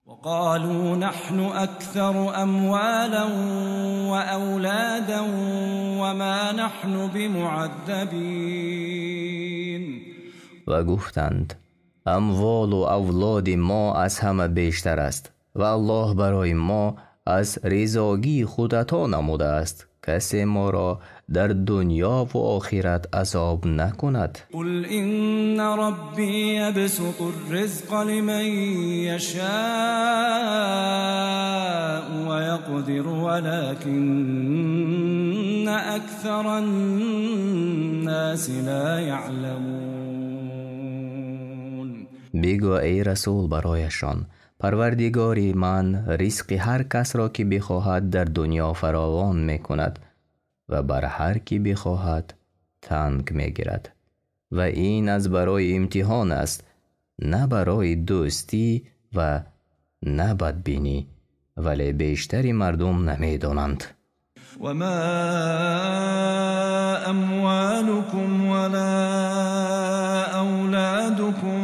وقالوا نحن أكثر أموالا وأولادا وما نحن بمعذبين. Ва гуфтанд: амволу авлоди мо аз ҳама бештар аст ва Аллоҳ барои мо аз ризогии худ ато намудааст. Касе моро дар дунё ва охират азоб накунад. قل إن ربي يبسط الرزق لمن يشاء ويقدر ولكن أكثر الناس لا يعلمون. Бигӯ эй расул барояшон: Парвардигори ман ризқи ҳар касро ки бихоҳад дар дунё фаровон мекунад ва бар ҳар ки бихоҳад танг мегирад. Ва ин аз барои имтиҳон аст, на барои дӯстӣ ва на бадбинӣ, вале бештари мардум намедонанд. وما أموالكم ولا أولادكم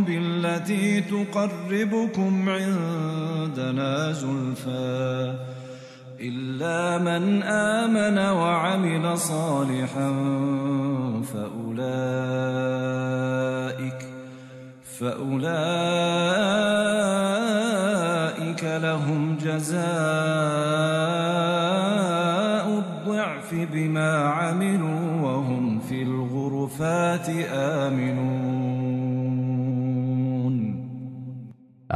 بالتي تقربكم عندنا زلفى إلا من آمن وعمل صالحا فأولئك لهم جزاء الضعف بما عملوا وهم في الغرفات آمنون.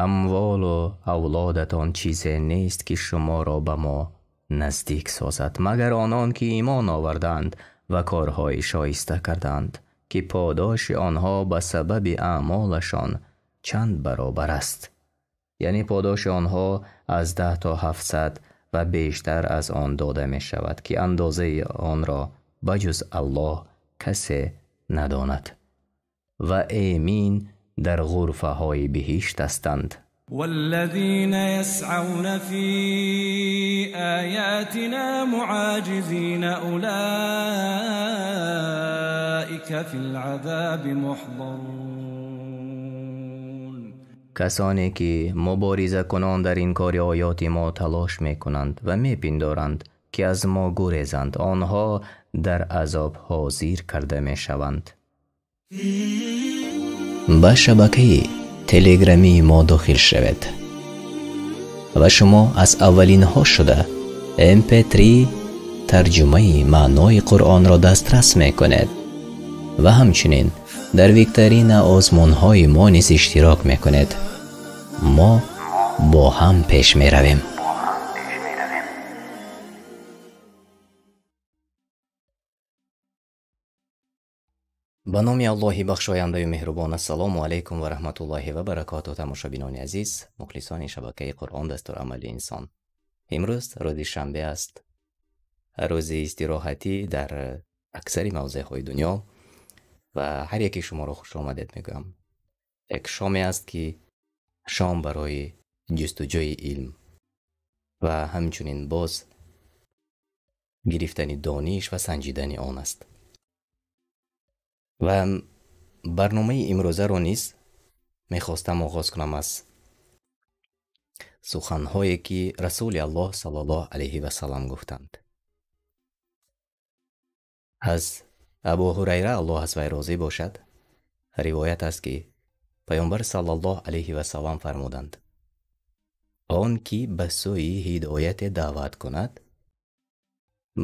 Амволу авлодатон чизе нест ки шуморо ба мо наздик созад, магар онон ки имон оварданд ва корҳои шоиста карданд, ки подоши онҳо ба сабаби аъмолашон чанд баробар аст. Яъне подоши онҳо аз 10 то 700 ва бештар аз он дода мешавад, ки андозаи онро ба ҷуз Аллоҳ касе надонад. Ва эмин дар ғурфаҳои биҳишт ҳастанд. والذين يسعون في آياتنا معاجزين أولئك في العذاب محضرون. Касоне ки муборизакунон дар инкори оёти мо талош мекунанд ва мепиндоранд ки аз мо гурезанд, онҳо дар азоб ҳозир карда мешаванд. Ба шабакаи телеграмии мо дохил шавед ва шумо аз аввалинҳо шуда MP3 тарҷумаи маънои Қуръонро дастрас мекунед ва ҳамчунин дар викторина озмунҳои мо низ иштирок мекунед. Мо бо ҳам пеш меравем. Ба номи Аллоҳи бахшояндаю меҳрубон. Ассалому алайкум ва раҳматуллоҳи ва баракотуҳ. Тамошобинони азиз, мухлисони шабакаи Қуръон дастурамали инсон. Имрӯз рӯзи шанбе аст, рӯзи истироҳатӣ дар аксари мавзеъҳои дунё ва ҳар яке шуморо хуш омадед мегӯям. Як шоме аст ки шом барои ҷустуҷӯи илм ва ҳамчунин боз гирифтани дониш ва санҷидани он аст. Ва барномаи имрӯзаро низ мехостам оғоз кунам аз суханҳое ки Расули Аллоҳ саллаллоҳу алайҳи васаллам гуфтанд. Аз Абу Ҳурайра, Аллоҳ аз вай розӣ бошад, ривоят аст ки Паёмбар саллаллоҳу алайҳи васаллам фармуданд: он ки ба сӯи ҳидояте даъват кунад,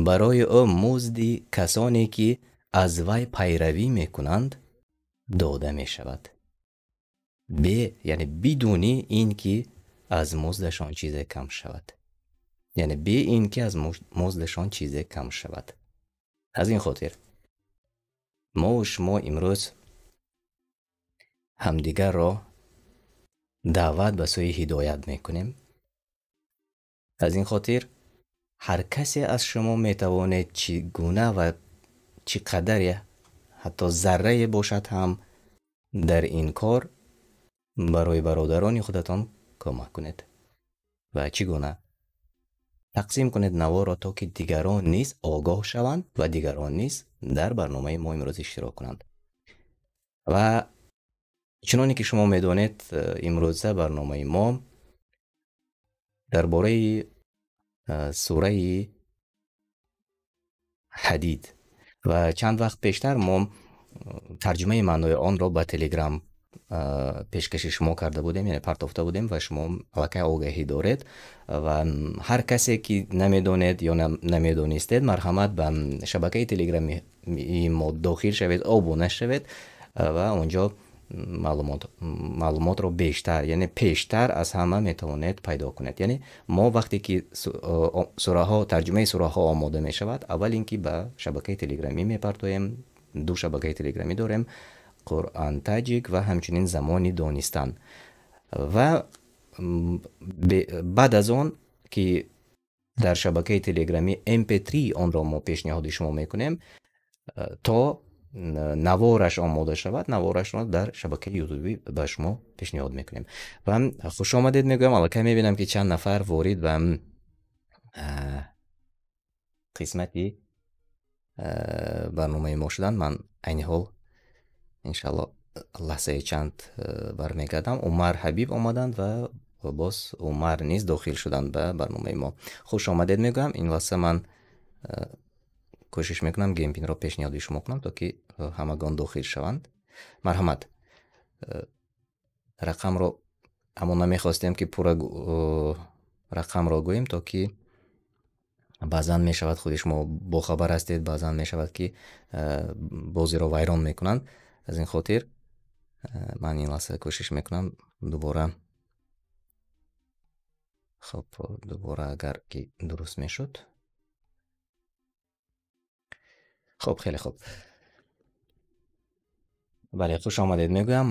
барои ӯ музди касоне ки аз вай пайравӣ мекунанд дода мешавад, яъне бидуни ин ки аз муздашон чизе кам шавад, яъне бе ин ки аз муздашон чизе кам шавад. Аз ин хотир мову шумо имрӯз ҳамдигарро даъват ба сӯи ҳидоят мекунем. Аз ин хотир ҳар касе аз шумо метавонед чӣ гуна ва чӣ қадаре, ҳатто заррае бошад ҳам, дар ин кор барои бародарони худатон кӯмак кунед. Ва чӣ гуна? Тақсим кунед наворро, то ки дигарон низ огоҳ шаванд ва дигарон низ дар барномаи мо имрӯз иштирок кунанд. Ва чуноне ки шумо медонед, имрӯза барномаи мо Дар бораи сураи Ҳадид ва чанд вақт пештар мо тарҷумаи маънои онро ба Телеграм пешкаши шумо карда будем, яъне партофта будем ва шумо аллакай огаҳӣ доред ва ҳар касе ки намедонед ё намедонистед, марҳамат ба шабакаи Телеграми мо дохил шавед, обуна шавед ва онҷо маълумотро бештар, яъне пештар аз ҳама метавонед пайдо кунед. Яъне мо вақте ки сураҳо, тарҷумаи сураҳо омода мешавад, аввал ин ки ба шабакаи Телеграмӣ мепартоем. Ду шабакаи Телеграмӣ дорем, Қуръон Таҷик ва ҳамчунин Замони Донистан. Ва баъд аз он ки дар шабакаи Телеграмӣ MP3 онро мо пешниҳоди шумо мекунем, то навораш омода шавад, наворашро дар шабакаи Ютубӣ ба шумо пешниҳод мекунем. Ва хуш омадед мегӯям. Аллакай мебинам ки чанд нафар ворид ба қисмати барномаи мо шуданд. Ман айни ҳол иншаллоҳ лаҳзаи чанд бармегардам. Умар Ҳабиб омаданд ва боз Умар низ дохил шуданд ба барномаи мо. Хуш омадед мегӯям. Ин лаҳза ман кӯшиш мекунам геймпинро пешниҳоди шумо кунам, то ки ҳамагон дохил шаванд. Марҳамат. Рақамро аммо намехостем ки пурра рақамро гӯем, то ки баъзан мешавад худи шумо бохабар ҳастед, баъзан мешавад ки бозиро вайрон мекунанд. Аз ин хотир ман ин лаҳза кӯшиш мекунам дубора, хоб, дубора агар ки дуруст мешуд. Хоб, хеле хуб. Бале, хуш омадед мегӯям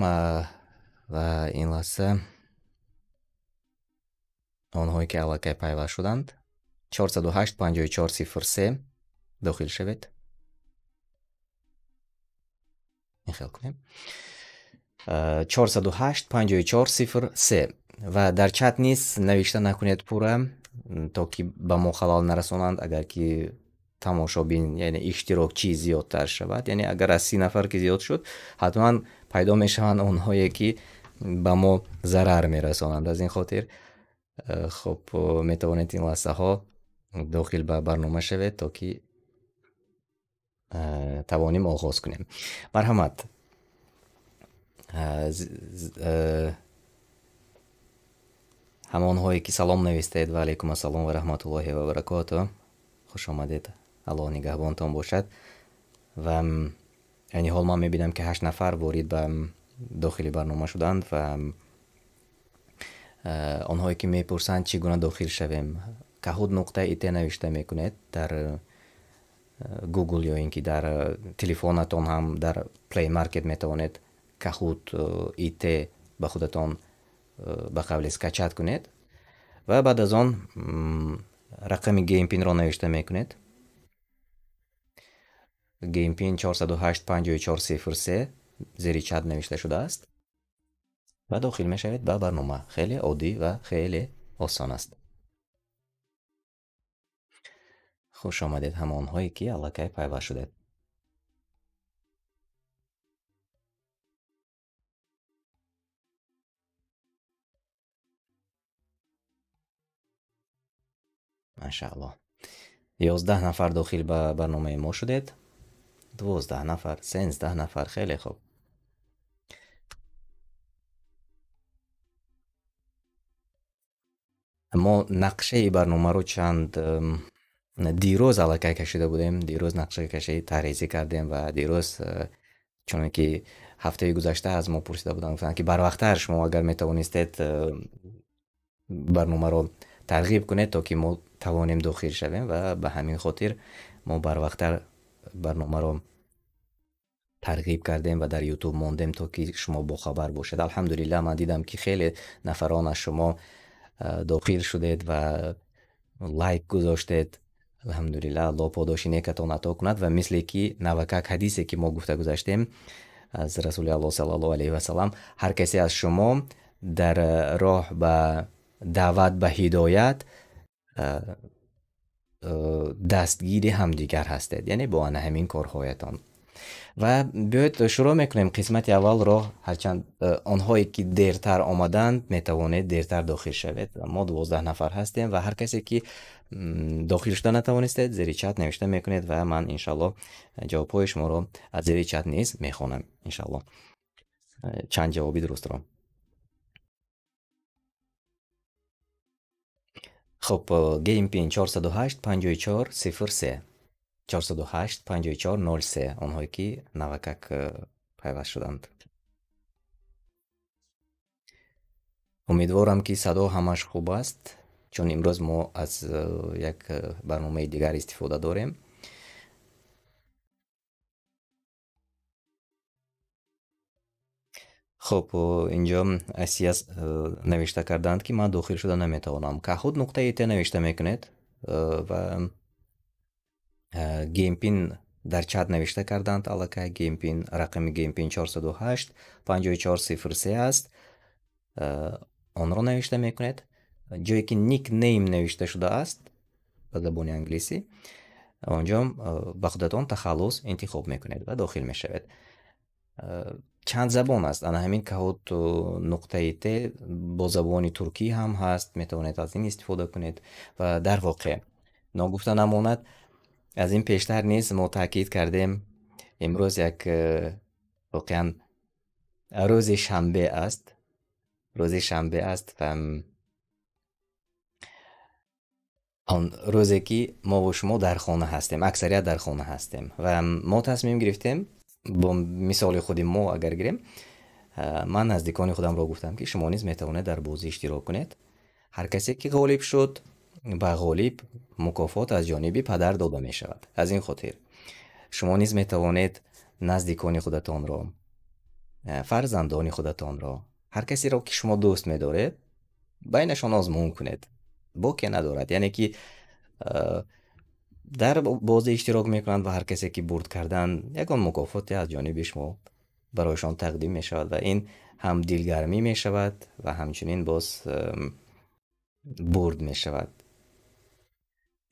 ва ин лаҳза онҳое ки аллакай пайваст шуданд, 408 54 03 дохил шавед. Ин хел кунем. 408 54 03 ва дар чат низ навишта накунед пурра, то ки ба мо халал нарасонанд. Агар ки тамошобин, яъне иштирокчӣ зиёдтар шавад, яъне агар аз 30 нафар ки зиёд шуд, ҳатман пайдо мешаванд онҳое ки ба мо зарар мерасонанд. Аз ин хотир хоб метавонед ин лаҳзаҳо дохил ба барнома шавед, то ки тавонем оғоз кунем. Марҳамат. Ҳамонҳое ки салом навистед, ва алайкум ассалом ва раҳматуллоҳи ва баракоту, хуш омадед, Аллоҳ нигаҳбонтон бошад. Ва айни ҳол ман мебинам ки 8 нафар ворид ба дохили барнома шуданд ва онҳое ки мепурсанд чӣ гуна дохил шавем, kahoot.it навишта мекунед дар Google ё ин ки дар телефонатон ҳам дар Play Market метавонед Kahoot.it ба худатон ба қавли скачат кунед ва баъд аз он рақами геймпинро навишта мекунед. Геймпин 408 54 03 зери чат навишта шудааст ва дохил мешавед ба барнома. Хеле оддӣ ва хеле осон аст. Хуш омадед ҳамонҳое ки аллакай пайваст шудед. Машааллоҳ. 11 нафар дохил ба барномаи мо шудед. 12 нафар, 13 нафар, хеле хуб. Мо нақшаи барномаро чанд дирӯз аллакай кашида будем. Дирӯз нақша каши таҳризӣ кардем ва дирӯз чуноне ки ҳафтаи гузашта аз мо пурсида буданд, гуфтанд ки барвақттар шумо агар метавонистед барномаро тарғиб кунед, то ки мо тавонем дохил шавем ва ба ҳамин хотир мо барвақттар барномаро тарғиб кардем ва дар YouTube мондем, то ки шумо бохабар бошед. Алҳамдулиллаҳ, ман дидам ки хеле нафарон аз шумо дохил шудед ва лайк гузоштед. Алҳамдулиллаҳ, Аллоҳ подоши некатон ато кунад ва мисле ки навакак ҳадисе ки мо гуфта гузаштем аз Расули Аллоҳ саллаллоҳу алайҳи васаллам, ҳар касе аз шумо дар роҳ ба даъват ба ҳидоят дастгири ҳамдигар ҳастед, яъне бо ана ҳамин корҳоятон. Ва биёед шурӯъ мекунем қисмати аввалро. Ҳарчанд онҳое ки дертар омаданд, метавонед дертар дохил шавед. Мо 12 нафар ҳастем ва ҳар касе ки дохил шуда натавонистед, зери чат навишта мекунед ва ман иншаллоҳ ҷавобҳои шуморо аз зери чат низ мехонам, иншаллоҳ. Чанд ҷавоби дурустро. Хуб, Game Pin 408 54 03. 408 54 03. Онҳое ки навакак пайваст шуданд. Умедворам ки садо ҳамаш хуб аст, чун имрӯз мо аз як барномаи дигар истифода дорем. Хуб, инҷо Асия навишта карданд, ки ман дохил шуда наметавонам. Kahoot нуқта it навишта мекунед ва Game Pin дар чат навишта карданд аллакай. Game Pin, рақами Game Pin 408 54 03 аст. Онро навишта мекунед. Ҷое ки nickname навишта шудааст ба забони англисӣ, онҷо ба худатон тахаллус интихоб мекунед ва дохил мешавед. Чанд забон аст? Ана ҳамин Kahoot нуқта it бо забони туркӣ ҳам ҳаст, метавонед аз ин истифода кунед. Ва дар воқеъ ногуфта намонад, аз ин пештар низ мо таъкид кардем, имрӯз як воқеан рӯзи шанбе аст, рӯзи шанбе аст ва он рӯзе ки мо ва шумо дар хона ҳастем, аксарият дар хона ҳастем ва мо тасмим гирифтем, бо мисоли худи мо агар гирем, ман наздикони худамро гуфтам, ки шумо низ метавонед дар бозӣ иштирок кунед. Ҳар касе ки ғолиб шуд, ба ғолиб мукофот аз ҷониби падар дода мешавад. Аз ин хотир шумо низ метавонед наздикони худатонро, фарзандони худатонро, ҳар касеро ки шумо дӯст медоред, байнашон озмун кунед. Боке надорад, яъне ки дар бозӣ иштирок мекунанд ва ҳар касе ки бурд кардан, ягон мукофоте аз ҷониби шумо барояшон тақдим мешавад ва ин ҳам дилгармӣ мешавад ва ҳамчунин боз бурд мешавад.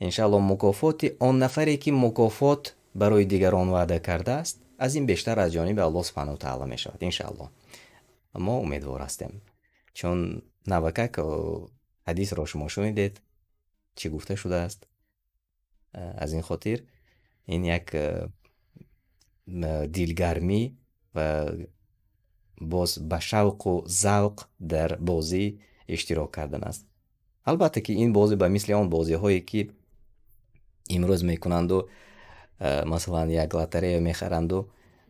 Иншааллоҳ мукофоти он нафаре ки мукофот барои дигарон ваъда кардааст, аз ин бештар аз ҷониби Аллоҳ субҳанаҳу ва таъоло мешавад, иншааллоҳ. Мо умедвор ҳастем, чун навакак ҳадисро шумо шунидед, чӣ гуфта шудааст. Аз ин хотир ин як дилгармӣ ва боз ба шавқу завқ дар бозӣ иштирок кардан аст. Албатта ки ин бозӣ ба мисли он бозиҳое ки имрӯз мекунанду, масалан як лотарея мехаранду,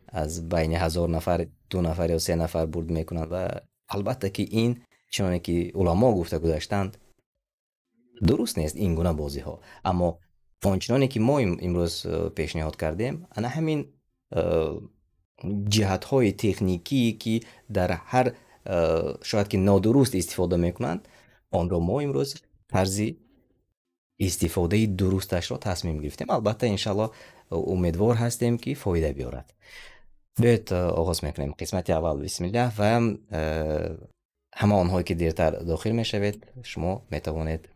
аз байни 1000 нафар 2 нафар ё 3 нафар бурд мекунанд ва албатта ки ин чуноне ки уламо гуфта гузаштанд, дуруст нест ин гуна бозиҳо. Аммо ончуноне ки мо имрӯз пешниҳод кардем, ана ҳамин ҷиҳатҳои техникие ки дар ҳар шояд ки нодуруст истифода мекунанд, онро мо имрӯз тарзи истифодаи дурусташро тасмим гирифтем. Албатта иншаллоҳ умедвор ҳастем ки фоида биёрад. Биёед оғоз мекунем қисмати аввал. Бисмиллаҳ. Ва ҳама онҳое ки дертар дохил мешавед, шумо метавонед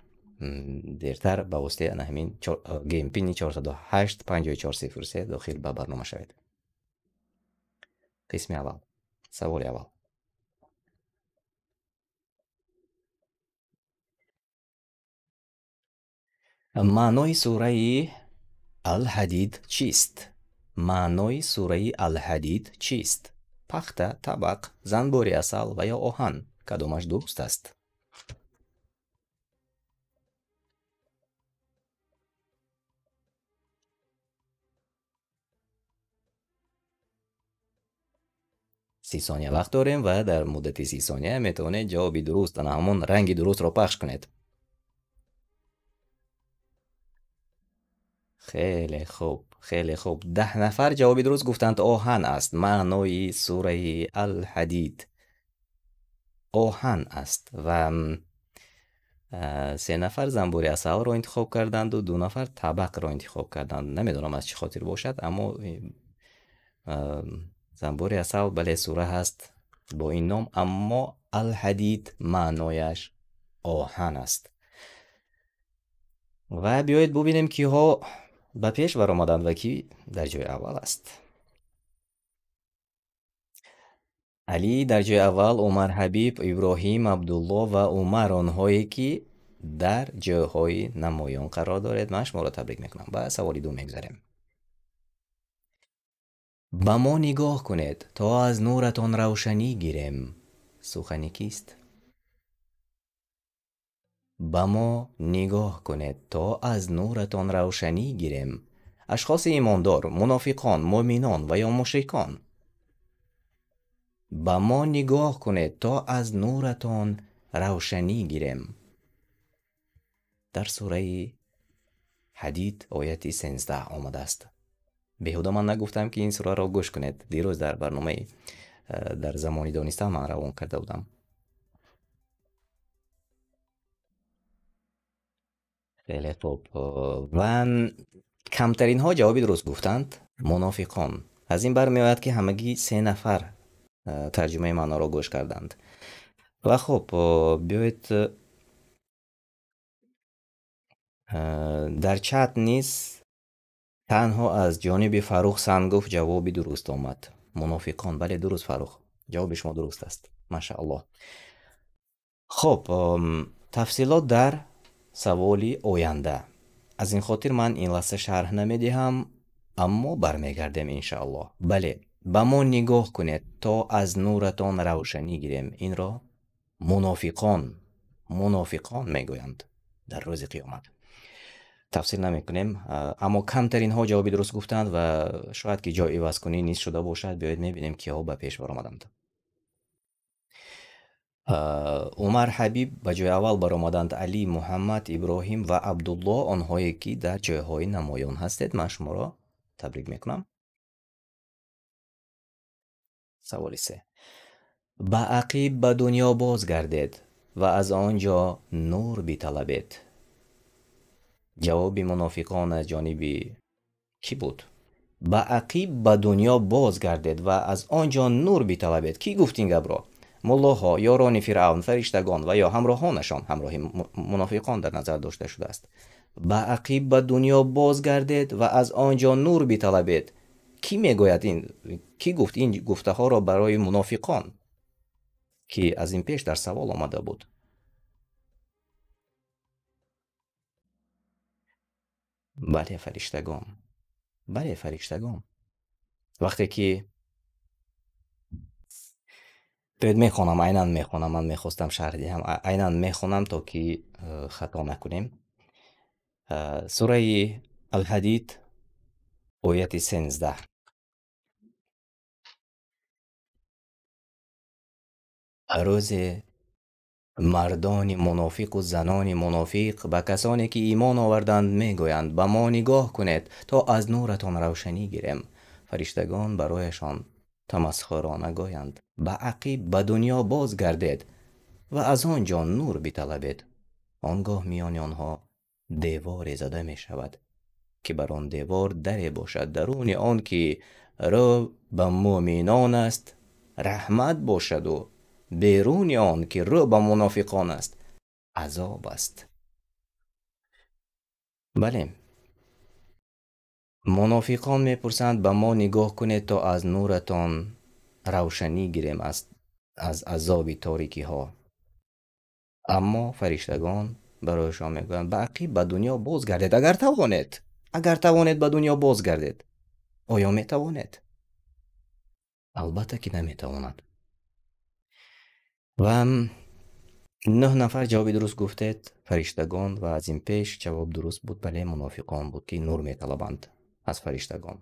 дертар ба воситаи ана ҳамин Game Pin 408 54 03 дохил ба барнома шавед. Қисми аввал, саволи аввал. Маънои сураи Ал-Ҳадид чист? Маънои сураи Ал-Ҳадид чист? Пахта, табақ, занбӯри асал ва ё оҳан? Кадомаш дуруст аст? 30 сония вақт дорем ва дар муддати 30 сония метавонед ҷавоби дуруст, ана ҳамон ранги дурустро пахш кунед. Хеле хуб, хеле хуб. 10 нафар ҷавоби дуруст гуфтанд, оҳан аст. Маънои сураи Ал-Ҳадид оҳан аст ва 3 нафар занбӯри асалро интихоб карданду 2 нафар табақро интихоб карданд. Намедонам аз чӣ хотир бошад, аммо занбӯри асал бале сура ҳаст бо ин ном, аммо Ал-Ҳадид маънояш оҳан аст. Ва биёед бубинем, киҳо ба пеш баромаданд ва ки дар ҷои аввал аст. Алӣ дар ҷои аввал, Умар Ҳабиб, Иброҳим, Абдулло ва Умар, онҳое ки дар ҷойҳои намоён қарор доред, ман шуморо табрик мекунам. Ба саволи ду мегузарем. Ба мо нигоҳ кунед, то аз нуратон равшанӣ гирем. Сухани кист? Ба мо нигоҳ кунед, то аз нуратон равшанӣ гирем. Ашхоси имондор, мунофиқон, муъминон ва ё мушрикон. Ба мо нигоҳ кунед, то аз нуратон равшанӣ гирем. Дар сураи Ҳадид ояти 13 омадааст. Беҳуда ман нагуфтам, ки ин сураро гӯш кунед. Дирӯз дар барномаи дар замони донистан ман равон карда будам. Хеле хуб. Ва камтаринҳо ҷавоби дуруст гуфтанд мунофиқон. Аз ин бармеояд, ки ҳамагӣ 3 нафар тарҷумаи маъноро гӯш карданд. Ва хуб, биёед дар чат низ танҳо аз ҷониби Фарух Сангов ҷавоби дуруст омад. Мунофиқон. Бале, дуруст, Фарух. Ҷавоби шумо дуруст аст. Машааллоҳ. Хуб, тафсилот дар саволи оянда. Аз ин хотир ман ин лаҳза шарҳ намедиҳам, аммо бармегардем иншааллоҳ. Бале, ба мо нигоҳ кунед, то аз нуратон равшанӣ гирем. Инро мунофиқон мегӯянд дар рӯзи қиёмат. Тафсир намекунем, аммо камтаринҳо ҷавоби дуруст гуфтанд ва шояд ки ҷой ивазкунӣ низ шуда бошад. Биёед мебинем, киҳо ба пеш баромаданд. Умар Ҳабиб ба ҷои аввал баромаданд, Алӣ, Муҳаммад, Иброҳим ва Абдулло, онҳое ки дар ҷойҳои намоён ҳастед, ман шуморо табрик мекунам. Саволи се. Ба ақиб ба дунё бозгардед ва аз он ҷо нур биталабед. Ҷавоби мунофиқон аз ҷониби кӣ буд? Ба ақиб ба дунё бозгардед ва аз он ҷо нур биталабед. Кӣ гуфт ин гапро? Муллоҳо, ёрони Фиръавн, фариштагон ва ё ҳамроҳонашон, ҳамроҳи мунофиқон дар назар дошта шудааст. Ба ақиб ба дунё бозгардед ва аз он ҷо нур биталабед. Кӣ мегӯяд ин? Кӣ гуфт ин гуфтаҳоро барои мунофиқон, ки аз ин пеш дар савол омада буд? Бале, фариштагон. Бале, фариштагон. Вақте ки биёед мехонам, айнан мехонам, ман мехостам шарҳ диҳам, айнан мехонам, то ки хато накунем. Сураи Ал-Ҳадид ояти 13. Рӯзе мардони мунофиқу занони мунофиқ ба касоне ки имон оварданд мегӯянд: ба мо нигоҳ кунед, то аз нуратон равшанӣ гирем. Фариштагон барояшон тамасхурона гӯянд: ба ақиб ба дунё бозгардед ва аз он ҷо нур биталабед. Он гоҳ миёни онҳо деворе зада мешавад, ки бар он девор даре бошад, даруни он ки рӯ ба муъминон аст раҳмат бошаду беруни он ки рӯ ба мунофиқон аст азоб аст. Бале, мунофиқон мепурсанд: ба мо нигоҳ кунед, то аз нуратон равшанӣ гирем аз азоби торикиҳо. Аммо фариштагон барояшон мегӯянд: ба ақиб ба дунё бозгардед, агар тавонед, агар тавонед ба дунё бозгардед. Оё метавонед? Албатта ки наметавонад. Ва 9 нафар ҷавоби дуруст гуфтед, фариштагон, ва аз ин пеш ҷавоб дуруст буд, бале, мунофиқон буд, ки нур металабанд аз фариштагон.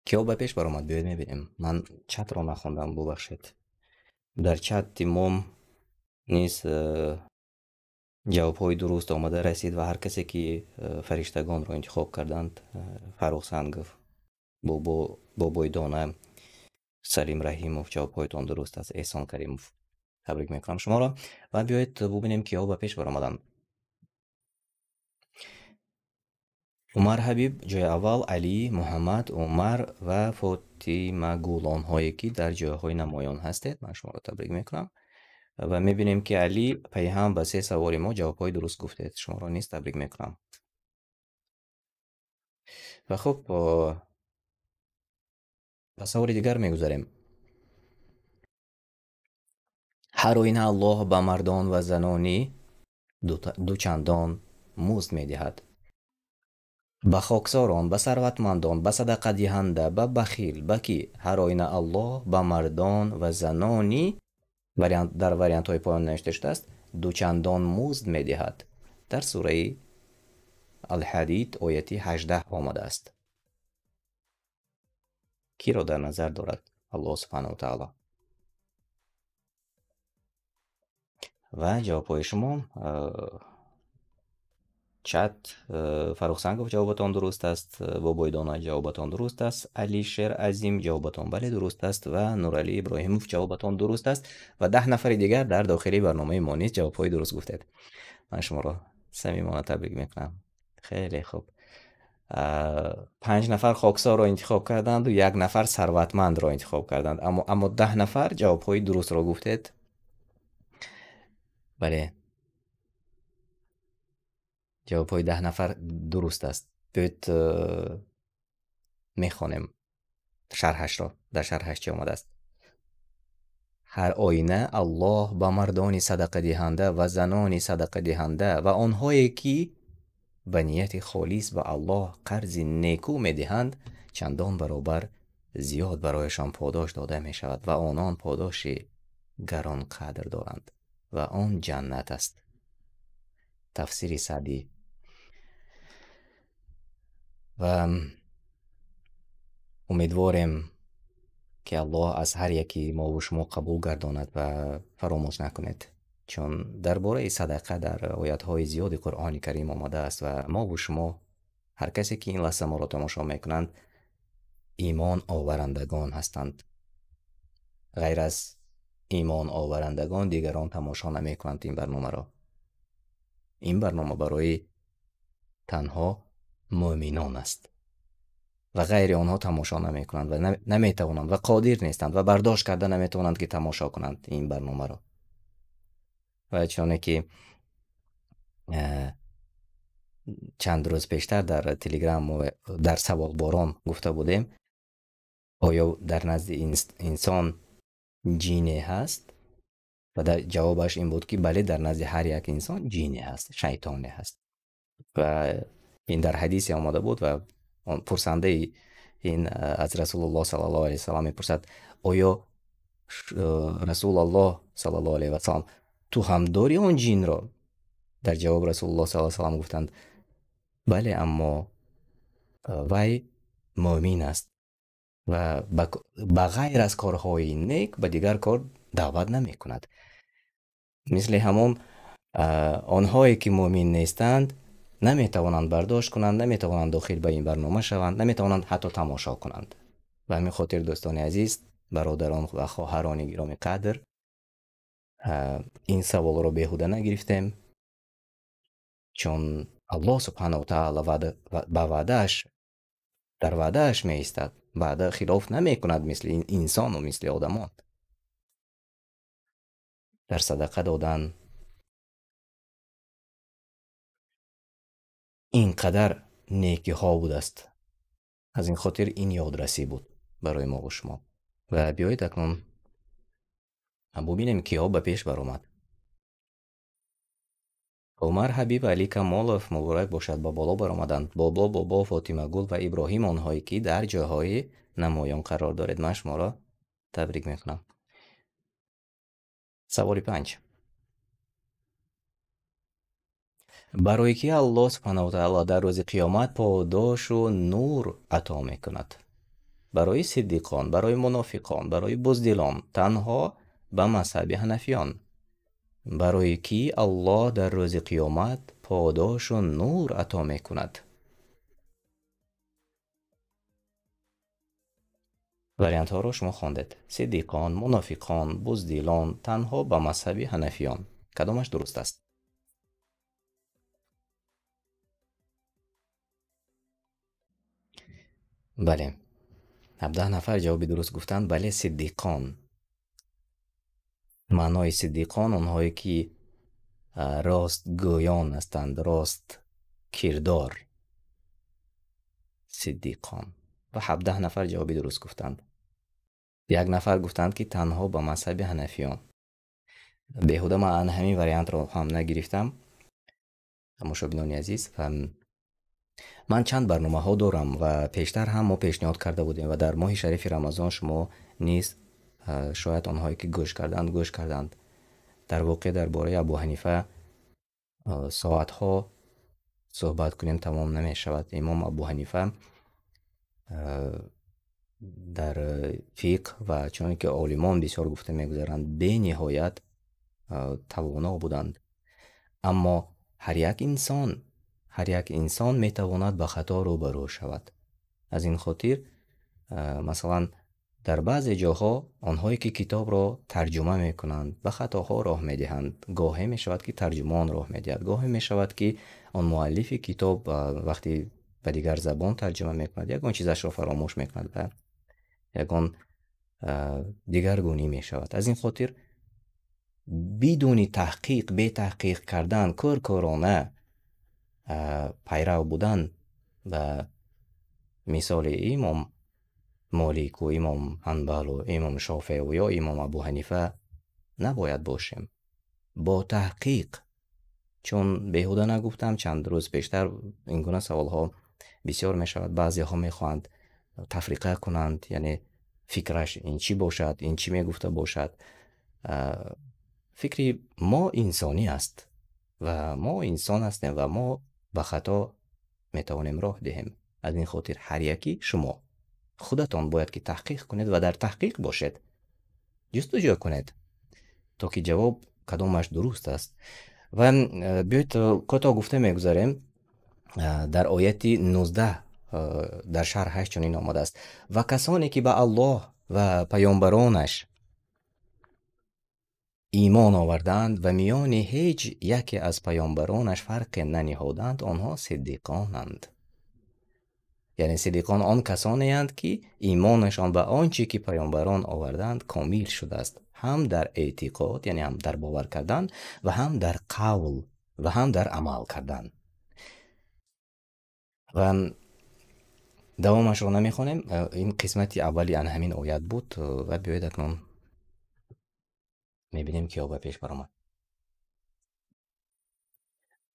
Киҳо ба пеш баромад? Биёед мебинем. Ман чатро нахондам, бубахшед. Дар чати мо низ ҷавобҳои дуруст омада расид ва ҳар касе ки фариштагонро интихоб карданд, Фарух Сангов, Бобои Дона, Салим Раҳимов, ҷавобҳоятон дуруст аст. Эҳсон Каримов, табрик мекунам шуморо. Ва биёед бубинем, киҳо ба пеш баромаданд. Умар Ҳабиб ҷои аввал, Алӣ, Муҳаммад, Умар ва Фотимагул, онҳое ки дар ҷойҳои намоён ҳастед, ман шуморо табрик мекунам. Ва мебинем, ки Алӣ пайҳам ба 3 саволи мо ҷавобҳои дуруст гуфтед. Шуморо низ табрик мекунам. Ва хуб, ба саволи дигар мегузарем. Ҳар оина Аллоҳ ба мардон ва занони дучандон музд медиҳад. Ба хоксорон, ба сарватмандон, ба садақадиҳанда, ба бахил, ба ки? Ҳар оина Аллоҳ ба мардон ва занони, дар вариантҳои поён навишта шудааст, дучандон музд медиҳад. Дар сураи Ал-Ҳадид ояти 18 омадааст. Киро дар назар дорад Аллоҳ субҳанаҳу ва таъоло? Ва ҷавобҳои шумо чат, Фаррухсангов ҷавобатон дуруст аст, Бобои Дона ҷавобатон дуруст аст, Алишер Азим ҷавобатон бале дуруст аст ва Нуралӣ Иброҳимов ҷавобатон дуруст аст ва 10 нафари дигар дар дохили барномаи мо низ ҷавобҳои дуруст гуфтед. Ман шуморо самимона табрик мекунам. Хеле хуб. 5 нафар хоксорро интихоб карданд ва 1 нафар сарватмандро интихоб карданд. Аммо 10 нафар ҷавобҳои дурустро гуфтед. Бале, ҷавобҳои 10 нафар дуруст аст. Биёед мехонем шарҳашро. Дар шарҳаш чӣ омадааст? Ҳар оина Аллоҳ ба мардони садақадиҳанда ва занони садақадиҳанда ва онҳое ки ба нияти холис ба Аллоҳ қарзи неку медиҳанд, чандон баробар зиёд барояшон подош дода мешавад ва онон подоши гаронқадр доранд ва он ҷаннат аст. Тафсири Саъдӣ. Ва умедворем ки Аллоҳ аз ҳар яки мову шумо қабул гардонад ва фаромӯш накунед, чун дар бораи садақа дар оятҳои зиёди Қуръони Карим омадааст ва мову шумо, ҳар касе ки ин лаҳза моро тамошо мекунанд, имон оварандагон ҳастанд. Ғайр аз имон оварандагон дигарон тамошо намекунанд ин барномаро. Ин барнома барои танҳо мӯъминон аст ва ғайри онҳо тамошо намекунанд ва наметавонанд ва қодир нестанд ва бардошт карда наметавонанд ки тамошо кунанд ин барномаро. Ва чуноне ки чанд рӯз пештар дар Телеграм дар саволборон гуфта будем, оё дар назди инсон ҷине ҳаст? Ва дар ҷавобаш ин буд ки бале, дар назди ҳар як инсон ҷине ҳаст, шайтоне ҳаст. Ва ин дар ҳадисе омада буд ва пурсандаи ин аз Расулуллоҳ саллаллоҳу алайҳи васаллам мепурсад, оё Расулуллоҳ саллаллоҳу алайҳи васаллам ту ҳам дори он ҷинро? Дар ҷавоб Расулуллоҳ саллаллоҳу алайҳи васаллам гуфтанд, бале, аммо вай мӯъмин аст ва ба ғайр аз корҳои нек ба дигар кор даъват намекунад. Мисли ҳамон онҳое ки мӯъмин нестанд наметавонанд бардошт кунанд, наметавонанд дохил ба ин барнома шаванд, наметавонанд ҳатто тамошо кунанд. Ба ҳамин хотир дӯстони азиз, бародарон ва хоҳарони гиромӣ қадр, ин саволро беҳуда нагирифтем, чун Аллоҳ субҳанаҳу ва таъоло ба ваъдааш, дар ваъдааш меистад, ваъда хилоф намекунад мисли инсону мисли одамон. Дар садақа додан ин қадар некиҳо будааст. Аз ин хотир ин ёдрасӣ буд барои мо ва шумо. Ва биёед акнун бубинем киҳо ба пеш баромад. Умар Ҳабиб, Али Камолов муборак бошад, ба боло баромаданд. Бобо, Бобо, Фотимагул ва Иброҳим, онҳое ки дар ҷойҳои намоён қарор доред, ман шуморо табрик мекунам. Саволи 5. Барои ки Аллоҳ субҳанаҳу ва таъоло дар рӯзи қиёмат подошу нур ато мекунад? Барои сиддиқон, барои мунофиқон, барои буздилон, танҳо ба мазҳаби ҳанафиён. Барои ки Аллоҳ дар рӯзи қиёмат подошу нур ато мекунад? Вариантҳоро шумо хондед. Сиддиқон, мунофиқон, буздилон, танҳо ба мазҳаби ҳанафиён. Кадомаш дуруст аст? Бале, 17 нафар ҷавоби дуруст гуфтанд. Бале, сиддиқон. Маънои сиддиқон онҳое ки ростгӯён ҳастанд, рост кирдор. Сиддиқон. Ва 17 нафар ҷавоби дуруст гуфтанд. Як нафар гуфтанд ки танҳо ба мазҳаби ҳанафиён. Беҳуда ман ана ҳамин вариантро ҳам нагирифтам, тамошобинони азиз. Ва ман чанд барномаҳо дорам ва пештар ҳам мо пешниҳод карда будем ва дар моҳи шарифи Рамазон шумо низ шояд онҳое ки гӯш карданд, гӯш карданд. Дар воқеъ дар бораи Абу Ҳанифа соатҳо суҳбат кунем тамом намешавад. Имом Абу Ҳанифа дар фиқҳ ва чуноне ки олимон бисёр гуфта мегузаранд, бениҳоят тавоно буданд. Аммо ҳар як инсон метавонад ба хато рӯбарӯ шавад. Аз ин хотир, масалан, дар баъзе ҷоҳо онҳое ки китобро тарҷума мекунанд, ба хатоҳо роҳ медиҳанд. Гоҳе мешавад ки тарҷумон роҳ медиҳад, гоҳе мешавад ки он муаллифи китоб вақти ба дигар забон тарҷума мекунад, ягон чизашро фаромӯш мекунад ва ягон дигаргунӣ мешавад. Аз ин хотир бидуни таҳқиқ, бетаҳқиқ кардан, кӯркӯрона пайрав будан ба мисоли имом Молику, имом Ҳанбалу, имом Шофеу ё имом Абу Ҳанифа набояд бошем. Бо таҳқиқ, чун беҳуда нагуфтам, чанд рӯз пештар ин гуна саволҳо бисёр мешавад. Баъзеҳо мехоҳанд тафриқа кунанд, яъне фикраш ин чӣ бошад, ин чӣ мегуфта бошад. Фикри мо инсонӣ аст ва мо инсон ҳастем ва мо ба хато метавонем роҳ диҳем. Аз ин хотир ҳар яки шумо худатон бояд ки таҳқиқ кунед ва дар таҳқиқ бошед, ҷустуҷӯ кунед то ки ҷавоб кадомаш дуруст аст. Ва биёед кӯтоҳ гуфта мегузарем. Дар ояти 19 дар шарҳаш чунин омадааст: ва касоне ки ба Аллоҳ ва паёмбаронаш имон оварданд ва миёни ҳеҷ яке аз паёмбаронаш фарқе наниҳоданд, онҳо сиддиқонанд. Яъне сиддиқон он касонеанд ки имонашон ба он чӣ ки паёмбарон оварданд комил шудааст, ҳам дар эътиқод, яъне ҳам дар бовар кардан ва ҳам дар қавл ва ҳам дар амал кардан. Ва давомашро намехонем. Ин қисмати аввали ана ҳамин оят буд ва биёед акнун мебинем киё ба пеш баромад.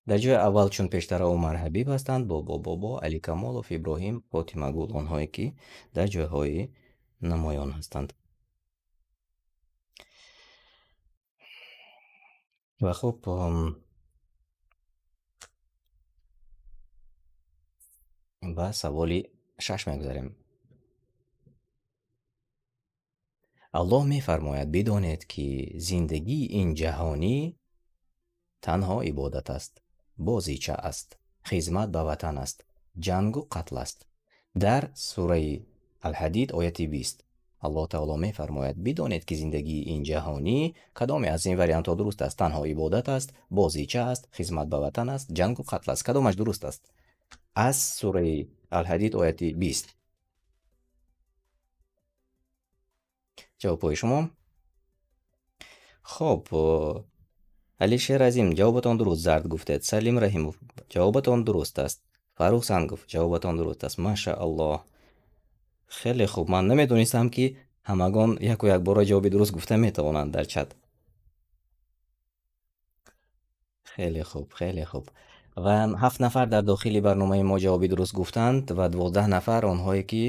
Дар ҷои аввал чун пештара Умар Ҳабиб ҳастанд, Бобо Бобо, Али Камолов, Иброҳим, Фотимагул, онҳое ки дар ҷойҳои намоён ҳастанд. Ва хуб, ба саволи 6 мегузарем. Аллоҳ мефармояд: бидонед ки зиндагии ин ҷаҳонӣ танҳо ибодат аст, бозича аст, хизмат ба ватан аст, ҷангу қатл аст. Дар сураи Алҳадид ояти 20 Аллоҳ таоло мефармояд: бидонед ки зиндагии ин ҷаҳонӣ кадоме аз ин вариантҳо дуруст аст? Танҳо ибодат аст, бозича аст, хизмат ба ватан аст, ҷангу қатл аст. Кадомаш дуруст аст? Аз сураи Алҳадид ояти 20. Ҷавобҳои шумо. Хоб, Алишер Азим, ҷавобатон дуруст, зард гуфтед. Салим Раҳимов, ҷавобатон дуруст аст. Фарух Сангов, ҷавобатон дуруст аст. Машааллоҳ. Хеле хуб, ман намедонистам ки ҳамагон яку якбора ҷавоби дуруст гуфта метавонанд дар чат. Хеле хуб, хеле хуб. Ва 7 нафар дар дохили барномаи мо ҷавоби дуруст гуфтанд ва 12 нафар онҳое ки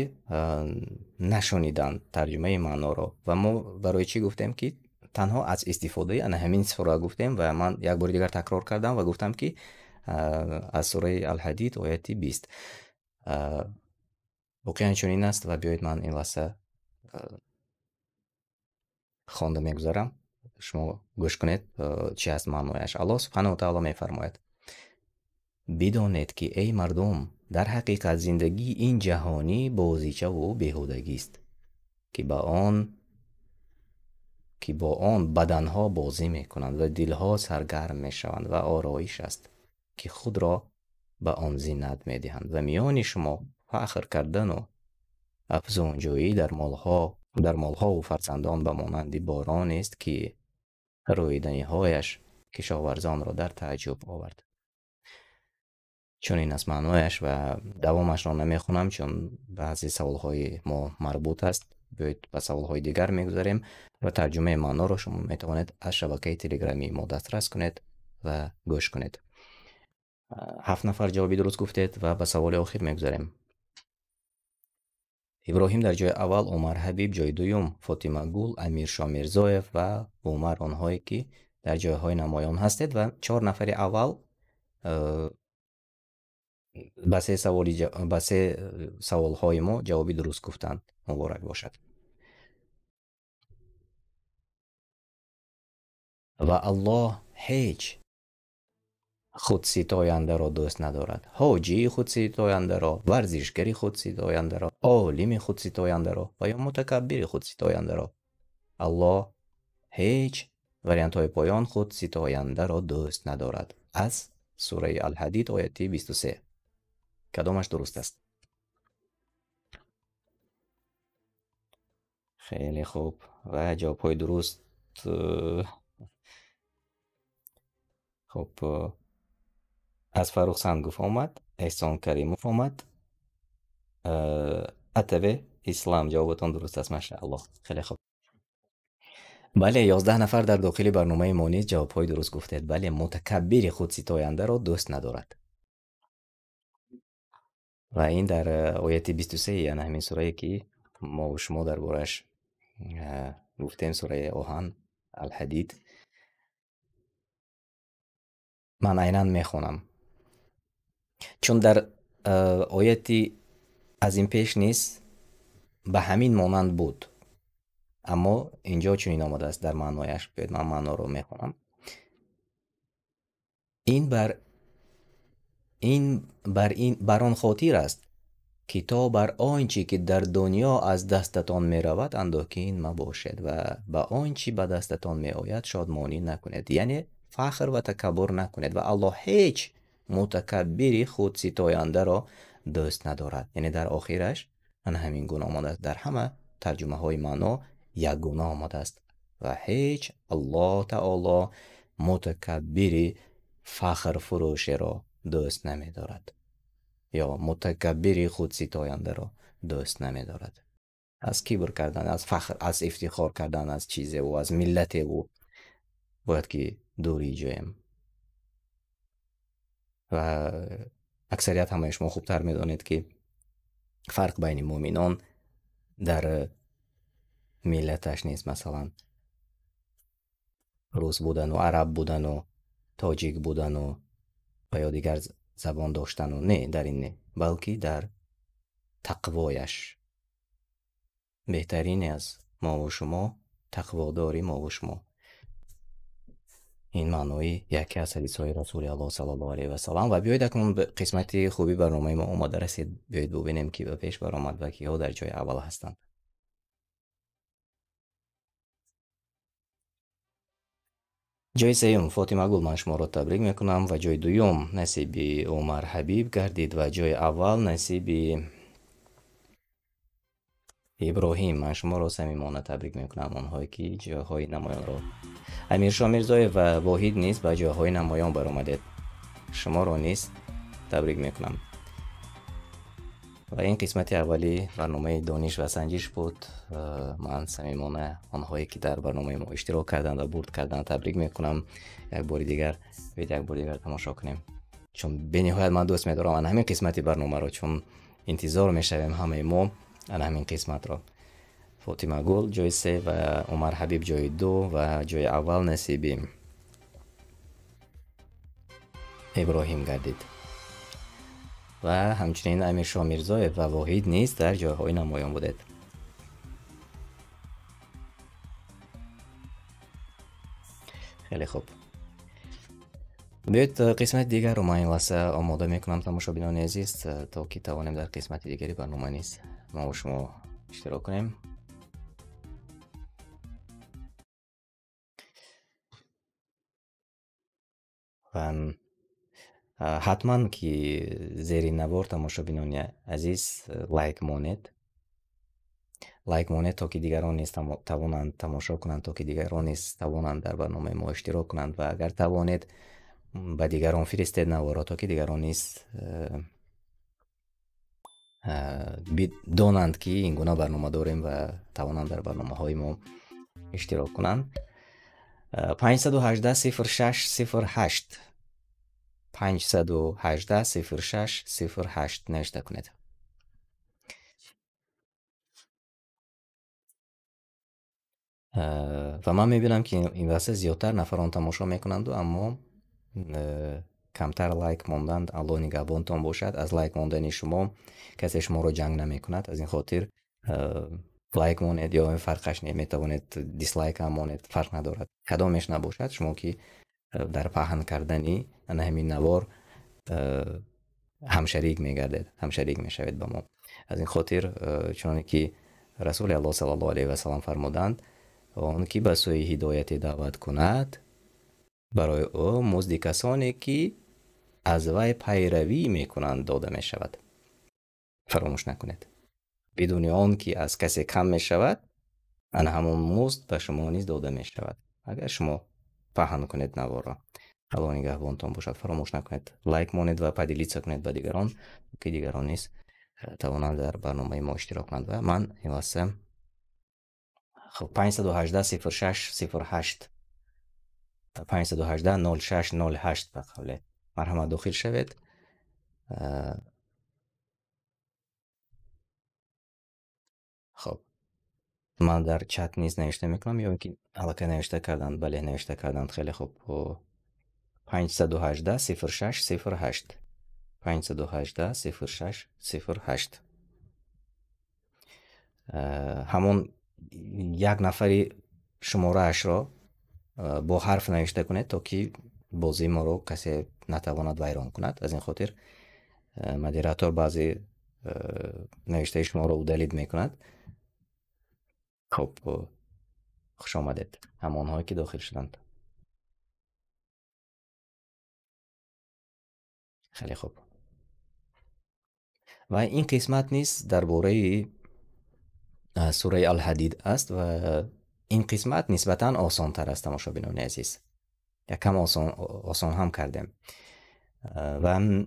нашуниданд тарҷумаи маъноро. Ва мо барои чӣ гуфтем ки танҳо аз истифодаи ана ҳамин сура гуфтем ва ман як бори дигар такрор кардам ва гуфтам ки аз сураи Алҳадид ояти 20. Воқеан чунин аст ва биёед ман ин лаҳза хонда мегузарам. Шумо гӯш кунед чӣ аст маънояш. Аллоҳ субҳанаҳу ва таъоло мефармояд: бидонед ки эй мардум, дар ҳақиқат зиндагии ин ҷаҳонӣ бозичаву беҳудагист, ки бо он баданҳо бозӣ мекунанд ва дилҳо саргарм мешаванд ва ороиш аст, ки худро ба он зинат медиҳанд ва миёни шумо фахр кардану афзунҷӯӣ дар молҳову фарзандон ба монанди боронест, ки рӯиданиҳояш кишоварзонро дар тааҷҷуб овард. Чунин аст маънояш ва давомашро намехонам, чун баъзе саволҳои мо марбут аст Биёед ба саволҳои дигар мегузарем ва тарҷумаи маъноро шумо метавонед аз шабакаи телеграмии мо дастрас кунед ва гӯш кунед. 7 нафар ҷавоби дуруст гуфтед ва ба саволи охир мегузарем. Иброҳим дар ҷои аввал, Умар Ҳабиб ҷои дуюм, Фотимагул, Амиршо Мирзоев ва Умар, онҳое ки дар ҷойҳои намоён ҳастед ва 4 нафари аввал ба се саволҳои мо ҷавоби дуруст гуфтанд. Муборак бошад. Ва Аллоҳ ҳеҷ худситояндаро дӯст надорад. Ҳоҷии худситояндаро, варзишгари худситояндаро, олими худситояндаро ва ё мутакаббири худситояндаро. Аллоҳ ҳеҷ вариантҳои поён худситояндаро дӯст надорад. Аз сураи Ал-Ҳадид ояти 23. Кадомаш дуруст аст? Хеле хуб. Ва ҷавобҳои дуруст хуб аз Фаррух Сангов омад, Эҳсон Каримов омад, АТВ Ислам ҷавобатон дуруст аст, машааллоҳ. Хеле хуб. Бале, 11 нафар дар дохили барномаи мо низ ҷавобҳои дуруст гуфтед. Бале, мутакаббири худситояндаро дӯст надорад. Ва ин дар ояти 23, яъне ҳамин сурае ки мо ва шумо дар борааш гуфтем, сураи Оҳан, Ал-Ҳадид. Ман айнан мехонам. Чун дар ояти аз ин пеш низ ба ҳамин монанд буд. Аммо инҷо чунин омадааст дар маънояш. Биёед ман маъноро мехонам. Ин бар он хотир аст ки то бар он чӣ ки дар дунё аз дастатон меравад андӯҳгин мабошед ва ба он чӣ ба дастатон меояд шодмонӣ накунед, яъне фахр ва такаббур накунед. Ва Аллоҳ ҳеҷ мутакаббири худситояндаро дӯст надорад. Яъне дар охираш ана ҳамин гуна омадааст. Дар ҳама тарҷумаҳои маъно якгуна омадааст. Ва ҳеҷ Аллоҳ таоло мутакаббири фахрфурӯшеро дӯст намедорад ё мутакаббири худситояндаро дӯст намедорад. Аз кибр кардан, аз фахр, аз ифтихор кардан аз чизеву аз миллатеву бояд ки дурӣ ҷоем. Ва аксарият ҳамаи шумо хубтар медонед ки фарқ байни муъминон дар миллаташ нест. Масалан, рус будану араб будану тоҷик будану ва ё дигар забон доштану не, дар ин не, балки дар тақвояш. Беҳтарине аз мову шумо тақводори мову шумо. Ин маънои яке аз ҳадисҳои Расули Аллоҳ саллаллоҳу алайҳи васаллам. Ва биёед акнун қисмати хуби барномаи мо омода расид. Биёед бубинем ки ба пеш баромад ва киҳо дар ҷои аввал ҳастанд. Ҷои сеюм Фотимагул, ман шуморо табрик мекунам, ва ҷои дуюм насиби Умар Ҳабиб гардид ва ҷои аввал насиби Иброҳим. Ман шуморо самимона табрик мекунам, онҳое ки ҷойҳои намоёнро. Амиршо Мирзоев ва Воҳид низ ба ҷойҳои намоён баромадед. Шуморо низ табрик мекунам. Ва ин қисмати аввали барномаи дониш ва санҷиш буд. Ман самимона онҳое ки дар барномаи мо иштирок карданд ва бурд карданд табрик мекунам. Як бори дигар, биёед як бори дигар тамошо кунем, чун бениҳоят ман дӯст медорам ана ҳамин қисмати барномаро, чун интизор мешавем ҳамаи мо ана ҳамин қисматро. Фотимагул ҷои 3 ва Умар Ҳабиб ҷои 2 ва ҷои аввал насиби Иброҳим гардид. Ва ҳамчунин Амиршо Мирзоев ва Воҳид низ дар ҷойҳои намоён будед. Хеле хуб. Биёед қисмати дигарро ман ин лаҳза омода мекунам, тамошобинони азиз, то ки тавонем дар қисмати дигари барнома низ мо бо шумо иштирок кунем. Ва ҳатман ки зери навор, тамошобинони азиз, лайк монед. Лайк монед, то ки дигарон низ тавонанд тамошо кунанд, то ки дигарон низ тавонанд дар барномаи мо иштирок кунанд. Ва агар тавонед ба дигарон фиристед наворро, то ки дигарон низ Донанд, ки ин гуна барнома дорем ва тавонанд дар барномаҳои мо иштирок кунанд. 518 06 08, 518 06 08 навишта кунед. Ва ман мебинам, ки ин васъ зиёдтар нафарон тамошо мекунанду, аммо камтар лайк монданд. Аллоҳ нигаҳбонтон бошад. Аз лайк мондани шумо касе шуморо ҷанг намекунад. Аз ин хотир лайк монед ё фарқаш не, метавонед дислайк ҳам монед, фарқ надорад. Кадомеш набошад, шумо ки дар паҳн кардани ана ҳамин навор ҳамшарик мегардед, ҳамшарик мешавед ба мо. Аз ин хотир, чуноне ки Расули Аллоҳ саллаллоҳу алайҳи васаллам фармуданд, он ки ба сӯи ҳидояте даъват кунад, барои ӯ музди касоне, ки аз вай пайравӣ мекунанд, дода мешавад. Фаромӯш накунед, бидуни он ки аз касе кам мешавад, ана ҳамон музд ба шумо низ дода мешавад, агар шумо паҳн кунед наворро. Аллоҳ нигаҳбонтон бошад. Фаромӯш накунед, лайк монед ва поделиться кунед ба дигарон, ки дигарон низ тавонанд дар барномаи мо иштирок кунанд. Ва ман ин лаҳза, хуб, 518 06 08, 518 06 08, ба қавле, марҳамат, дохил шавед. Хуб, ман дар чат низ навишта мекунам ё ин ки аллакай навишта карданд? Бале, навишта карданд. Хеле хуб. 518 06 08, 518 06 08. Ҳамон як нафари шумораашро бо ҳарф навишта кунед, то ки бозии моро касе натавонад вайрон кунад. Аз ин хотир модератор баъзе навиштаи шуморо удалить мекунад. Хуб, хуш омадед ҳамонҳое, ки дохил шуданд. Хеле хуб. Ва ин қисмат низ дар бораи сураи Алҳадид аст ва ин қисмат нисбатан осонтар аст, тамошобинони азиз. Якам осон ҳам кардем. Ва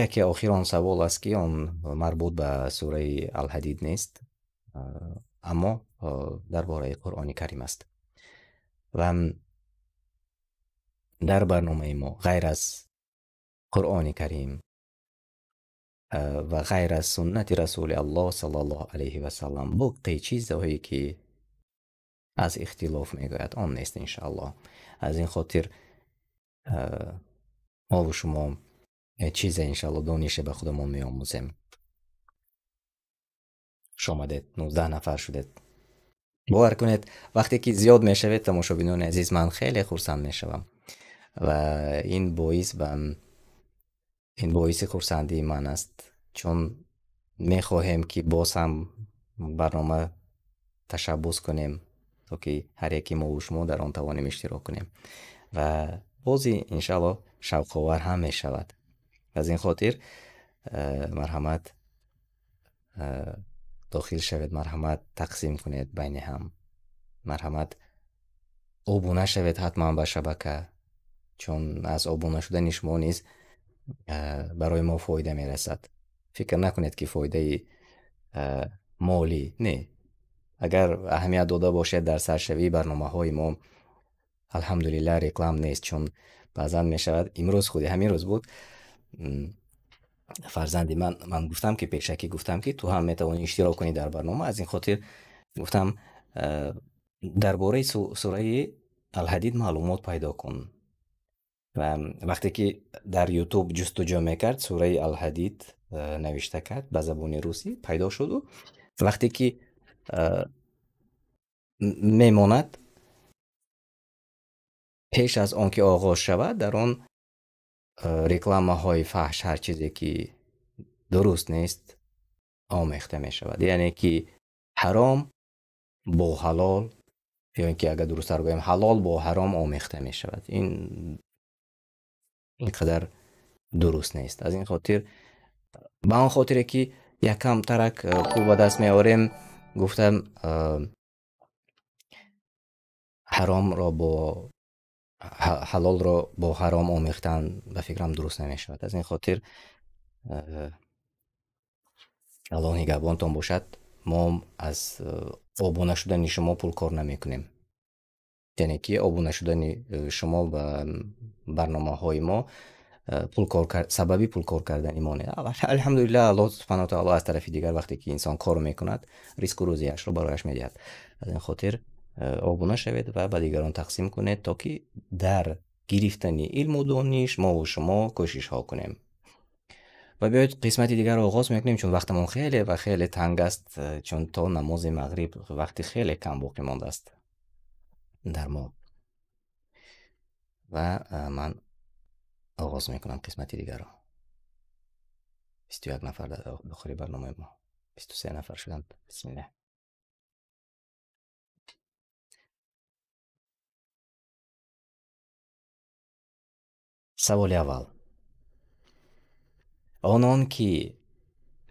яке охирон савол аст, ки он марбут ба сураи Алҳадид нест, аммо дар бораи Қуръони Карим аст. Ва дар барномаи мо ғайр аз Қуръони Карим ва ғайр аз суннати Расули Аллоҳ саллаллоҳу алайҳи васаллам боқӣ чизҳое, ки аз ихтилоф мегӯяд, он нест, иншааллоҳ. Аз ин хотир мову шумо чизе, иншааллоҳ, донише ба худамон меомӯзем. Хуш омадед, 19 нафар шудед. Бовар кунед, вақте ки зиёд мешавед, тамошобинони азиз, ман хеле хурсанд мешавам ва ин боиси хурсандии ман аст, чун мехоҳем, ки боз ҳам барнома ташаббус кунем, то ки ҳар яки мову шумо дар он тавонем иштирок кунем ва бози, иншааллоҳ, шавқовар ҳам мешавад. Аз ин хотир марҳамат, дохил шавед, марҳамат, тақсим кунед байни ҳам, марҳамат, обуна шавед ҳатман ба шабака, чун аз обуна шудани шумо низ барои мо фоида мерасад. Фикр накунед, ки фоидаи молӣ не. Агар аҳамият дода бошед, дар саршавии барномаҳои мо, алҳамдулиллаҳ, реклам нест, чун баъзан мешавад. Имрӯз, худи ҳамин рӯз буд, фарзанди ман, ман гуфтам, ки пешакӣ гуфтам, ки ту ҳам метавонӣ иштирок кунӣ дар барнома. Аз ин хотир гуфтам, дар бораи сураи Алҳадид маълумот пайдо кун. Ва вақте ки дар Ютуб ҷустуҷӯ мекард, сураи Алҳадид навишта кард, ба забони русӣ пайдо шуду вақте ки мемонад, пеш аз он ки оғоз шавад, дар он рекламаҳои фаҳш, ҳар чизе ки дуруст нест, омехта мешавад. Яъне ки ҳаром бо ҳалол, ё ин ки агар дурусттар гӯем, ҳалол бо ҳаром омехта мешавад. Ин қадар дуруст нест. Аз ин хотир, ба он хотире ки якам тарак пул ба даст меорем гуфтам, ҳаромро бо ҳалолро бо ҳаром омехтан, ба фикрам, дуруст намешавад. Аз ин хотир Аллоҳ нигаҳбонтон бошад. Мо аз обуна шудани шумо пул кор намекунем. Яъне ки обуна шудани шумо ба барномаҳои мо сабаби пул кор кардани мо не. Алҳамдулиллаҳ, Аллоҳ субҳанаҳу ва таъоло аз тарафи дигар вақте ки инсон кор мекунад, ризқу рӯзияшро барояш медиҳад. Аз ин хотир обуна шавед ва ба дигарон тақсим кунед, то ки дар гирифтани илму дониш мо ва шумо кӯшишҳо кунем. Ва биёед қисмати дигарро оғоз мекунем, чун вақтамон хеле ва хеле танг аст, чун то намози мағриб вақти хеле кам боқӣ мондааст дар мо. Ва ман оғоз мекунам қисмати дигарро. 21 нафар дар дохили барномаи мо, 23 нафар шуданд. Бисмиллаҳ. Саволи аввал. Онон ки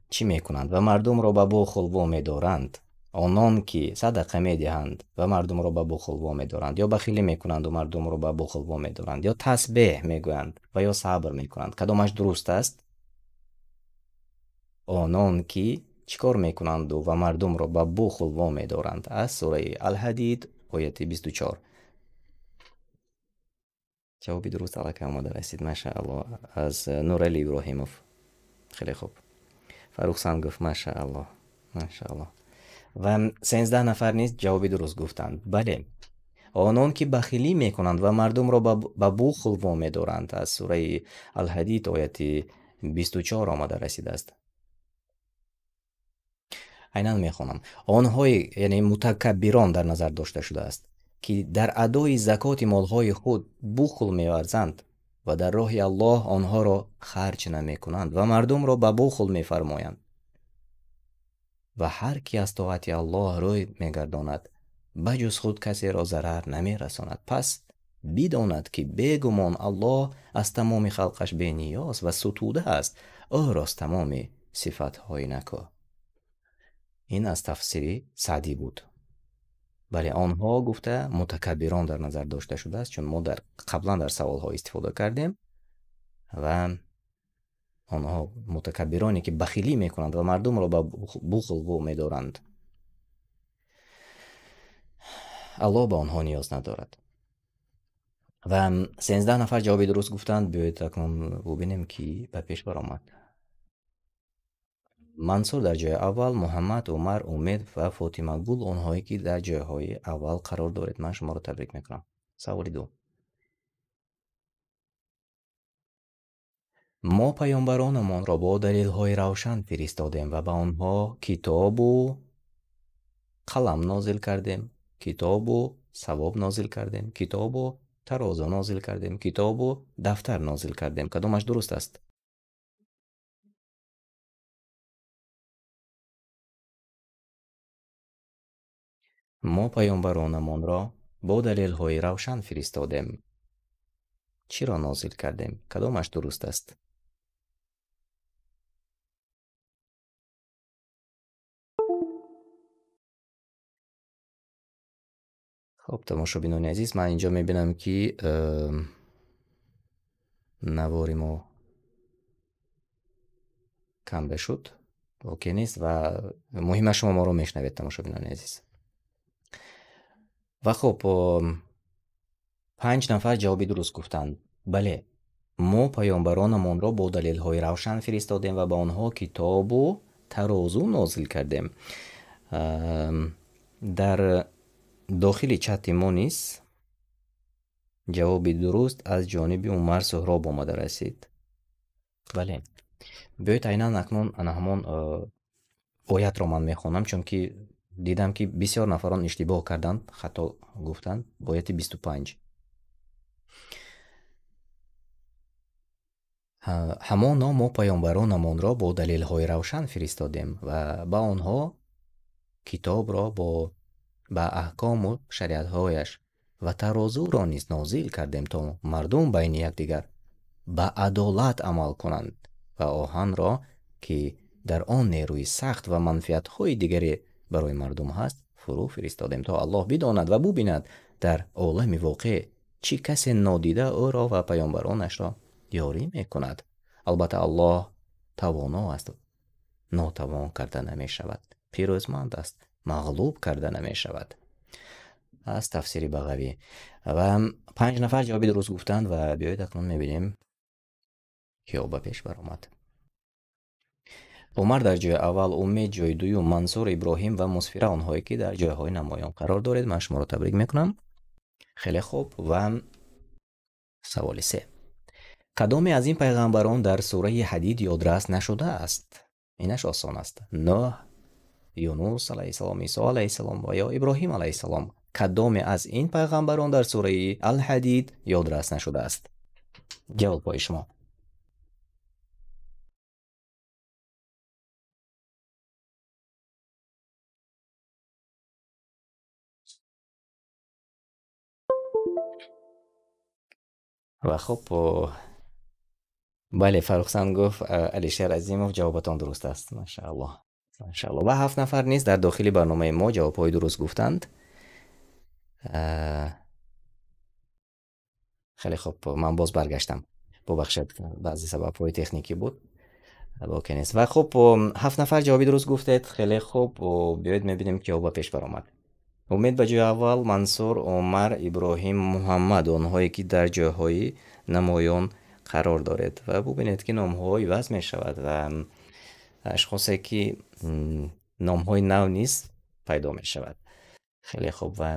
чӣ мекунанд ва мардумро ба бухл вомедоранд, онон ки садақа медиҳанд ва мардумро ба бухл вомедоранд, ё бахилӣ мекунанду мардумро ба бухл вомедоранд, ё тасбеҳ мегӯянд ва ё сабр мекунанд. Кадомаш дуруст аст? Онон ки чӣ кор мекунанду ва мардумро ба бухл вомедоранд, аз сураи Алҳадид ояти 24. Ҷавоби дуруст аллакай омода расид, машааллоҳ, аз Нурали Иброҳимов. Хеле хуб. Фарух Сангов, машааллоҳ, машааллоҳ. Ва 13 нафар низ ҷавоби дуруст гуфтанд. Бале, онон ки бахилӣ мекунанд ва мардумро ба бухл вомедоранд, аз сураи Алҳадид ояти 24 омада расидааст. Айнан мехонам. Онҳое, яъне мутакаббирон дар назар дошта шудааст, ки дар адои закоти молҳои худ бухл меварзанд ва дар роҳи Аллоҳ онҳоро харҷ намекунанд ва мардумро ба бухл мефармоянд. Ва ҳар ки аз тоати Аллоҳ рӯй мегардонад, ба ҷуз худ касеро зарар намерасонад. Пас бидонад, ки бегумон Аллоҳ аз тамоми халқаш бениёз ва сутуда аст, ӯрост тамоми сифатҳои накӯ. Ин аз тафсири Саъдӣ буд. Бале, онҳо гуфта мутакаббирон дар назар дошта шудааст, чун мо қаблан дар саволҳо истифода кардем ва онҳо мутакаббироне ки бахилӣ мекунанд ва мардумро ба бухл вомедоранд, Аллоҳ ба онҳо ниёз надорад. Ва 13 нафар ҷавоби дуруст гуфтанд. Биёед акнун бубинем, ки ба пеш баромад. Мансур дар ҷои аввал, Муҳаммад, Умар, Умед ва Фотимагул, онҳое ки дар ҷойҳои аввал қарор доред. Ман шуморо табрик мекунам. Саволи ду. Мо паёмбаронамонро бо далелҳои равшан фиристодем ва ба онҳо китобу қалам нозил кардем, китобу савоб нозил кардем, китобу тарозу нозил кардем, китобу дафтар нозил кардем. Кадомаш дуруст аст? Мо паёмбаронамонро бо далелҳои равшан фиристодем. Чиро нозил кардем? Кадомаш дуруст аст? Хоб, тамошобинони азиз, ман инҷо мебинам, ки навори мо канда шуд. Окей нест ва муҳима шумо моро мешнавед, тамошобинони азиз. Ва хуб, 5 нафар ҷавоби дуруст гуфтанд. Бале, мо паёмбаронамонро бо далелҳои равшан фиристодем ва ба онҳо китобу тарозу нозил кардем. Дар дохили чати мо низ ҷавоби дуруст аз ҷониби Умар Суҳроб омада расид. Бале, биёед айнан акнун ана ҳамон оятро ман мехонам, чунки дидам, ки бисёр нафарон иштибоҳ карданд, хато гуфтанд. Ояти 25. Ҳамоно мо паёмбаронамонро бо далелҳои равшан фиристодем ва ба онҳо китобро ба аҳкому шариатҳояш ва тарозуро низ нозил кардем, то мардум байни якдигар ба адолат амал кунанд ва оҳанро, ки дар он нерӯи сахт ва манфиатҳои дигаре барои мардум ҳаст, фурӯ фиристодем, то Аллоҳ бидонад ва бубинад дар олами воқеъ чӣ касе нодида ӯро ва паёмбаронашро ёрӣ мекунад. Албатта, Аллоҳ тавоно аст нотавон карда намешавад, пирӯзманд аст, мағлуб карда намешавад. Аз тафсири Бағавӣ. Ва 5 нафар ҷавоби дуруст гуфтанд ва биёед акнун мебинем киё ба пеш баромад. Умар дар ҷои аввал, Умед ҷои дуюм, Мансур, Иброҳим ва Мусфира, онҳое ки дар ҷойҳои намоён қарор доред. Ман шуморо табрик мекунам. Хеле хуб. Ва саволи 3. Кадоме аз ин пайғамбарон дар сураи Ҳадид ёдрас нашудааст? Инаш осон аст. Нӯҳ, Юнус алайҳиссалом, Исо алайҳиссалом ва ё Иброҳим алайҳиссалом. Кадоме аз ин пайғамбарон дар сураи Ал-Ҳадид ёдрас нашудааст? Ҷавобҳои шумо. Ва хуб, бале, Фаррухсан гуфт, Алишер Азимов, ҷавобатон дуруст аст. Машааллоҳ, машааллоҳ. Ва 7 нафар низ дар дохили барномаи мо ҷавобҳои дуруст гуфтанд. Хеле хуб, ман боз баргаштам. Бубахшед, баъзе сабабҳои техникӣ буд. Боке нест. Ва хуб, 7 нафар ҷавоби дуруст гуфтед. Хеле хуб, биёед мебинем киҳо ба пеш баромад. Умед ба ҷои аввал, Мансур, Умар, Иброҳим, Муҳаммад, онҳое ки дар ҷойҳои намоён қарор доред. Ва бубинед ки номҳо иваз мешавад ва ашхосе ки номҳои нав низ пайдо мешавад. Хеле хуб, ва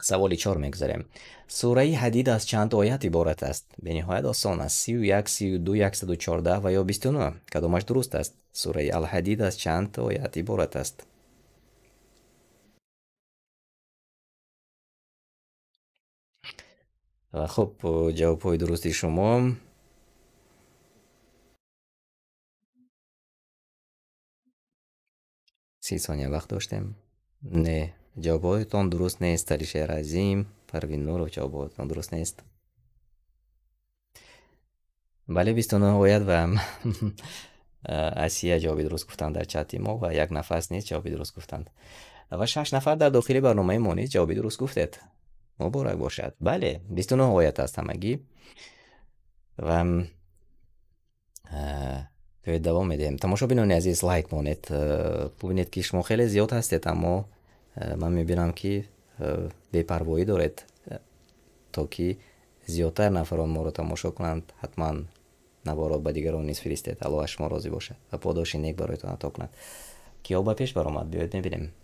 саволи 4 мегузарем. Сураи Ҳадид аз чанд оят иборат аст? Бениҳоят осон аст. 31, 32, 114 ва ё 29. Кадомаш дуруст аст? Сураи Ал-Ҳадид аз чанд оят иборат аст? Ва хуб, ҷавобҳои дурусти шумо 30 сония вақт доштем. Не, ҷавобҳоятон дуруст нест. Алишер Азим, Парвин Нуров, ҷавобҳоятон дуруст нест. Бале, 29 оят ва Асия ҷавоби дуруст гуфтанд дар чати мо ва як нафар низ ҷавоби дуруст гуфтанд. Ва 6 нафар дар дохили барномаи мо низ ҷавоби дуруст гуфтед. Муборак бошад. Бале, 29 оят аст ҳамагӣ. Ва биёед давом медиҳем. Тамошобинони азиз, лайк монед. Бубинед ки шумо хеле зиёд ҳастед, аммо ман мебинам ки бепарвоӣ доред, то ки зиёдтар нафарон моро тамошо кунанд. Ҳатман наворо ба дигарон низ фиристед. Аллоҳ аз шумо розӣ бошад ва подоши нек бароятон ато кунад. Киё ба пеш баромад? Биёед мебинем.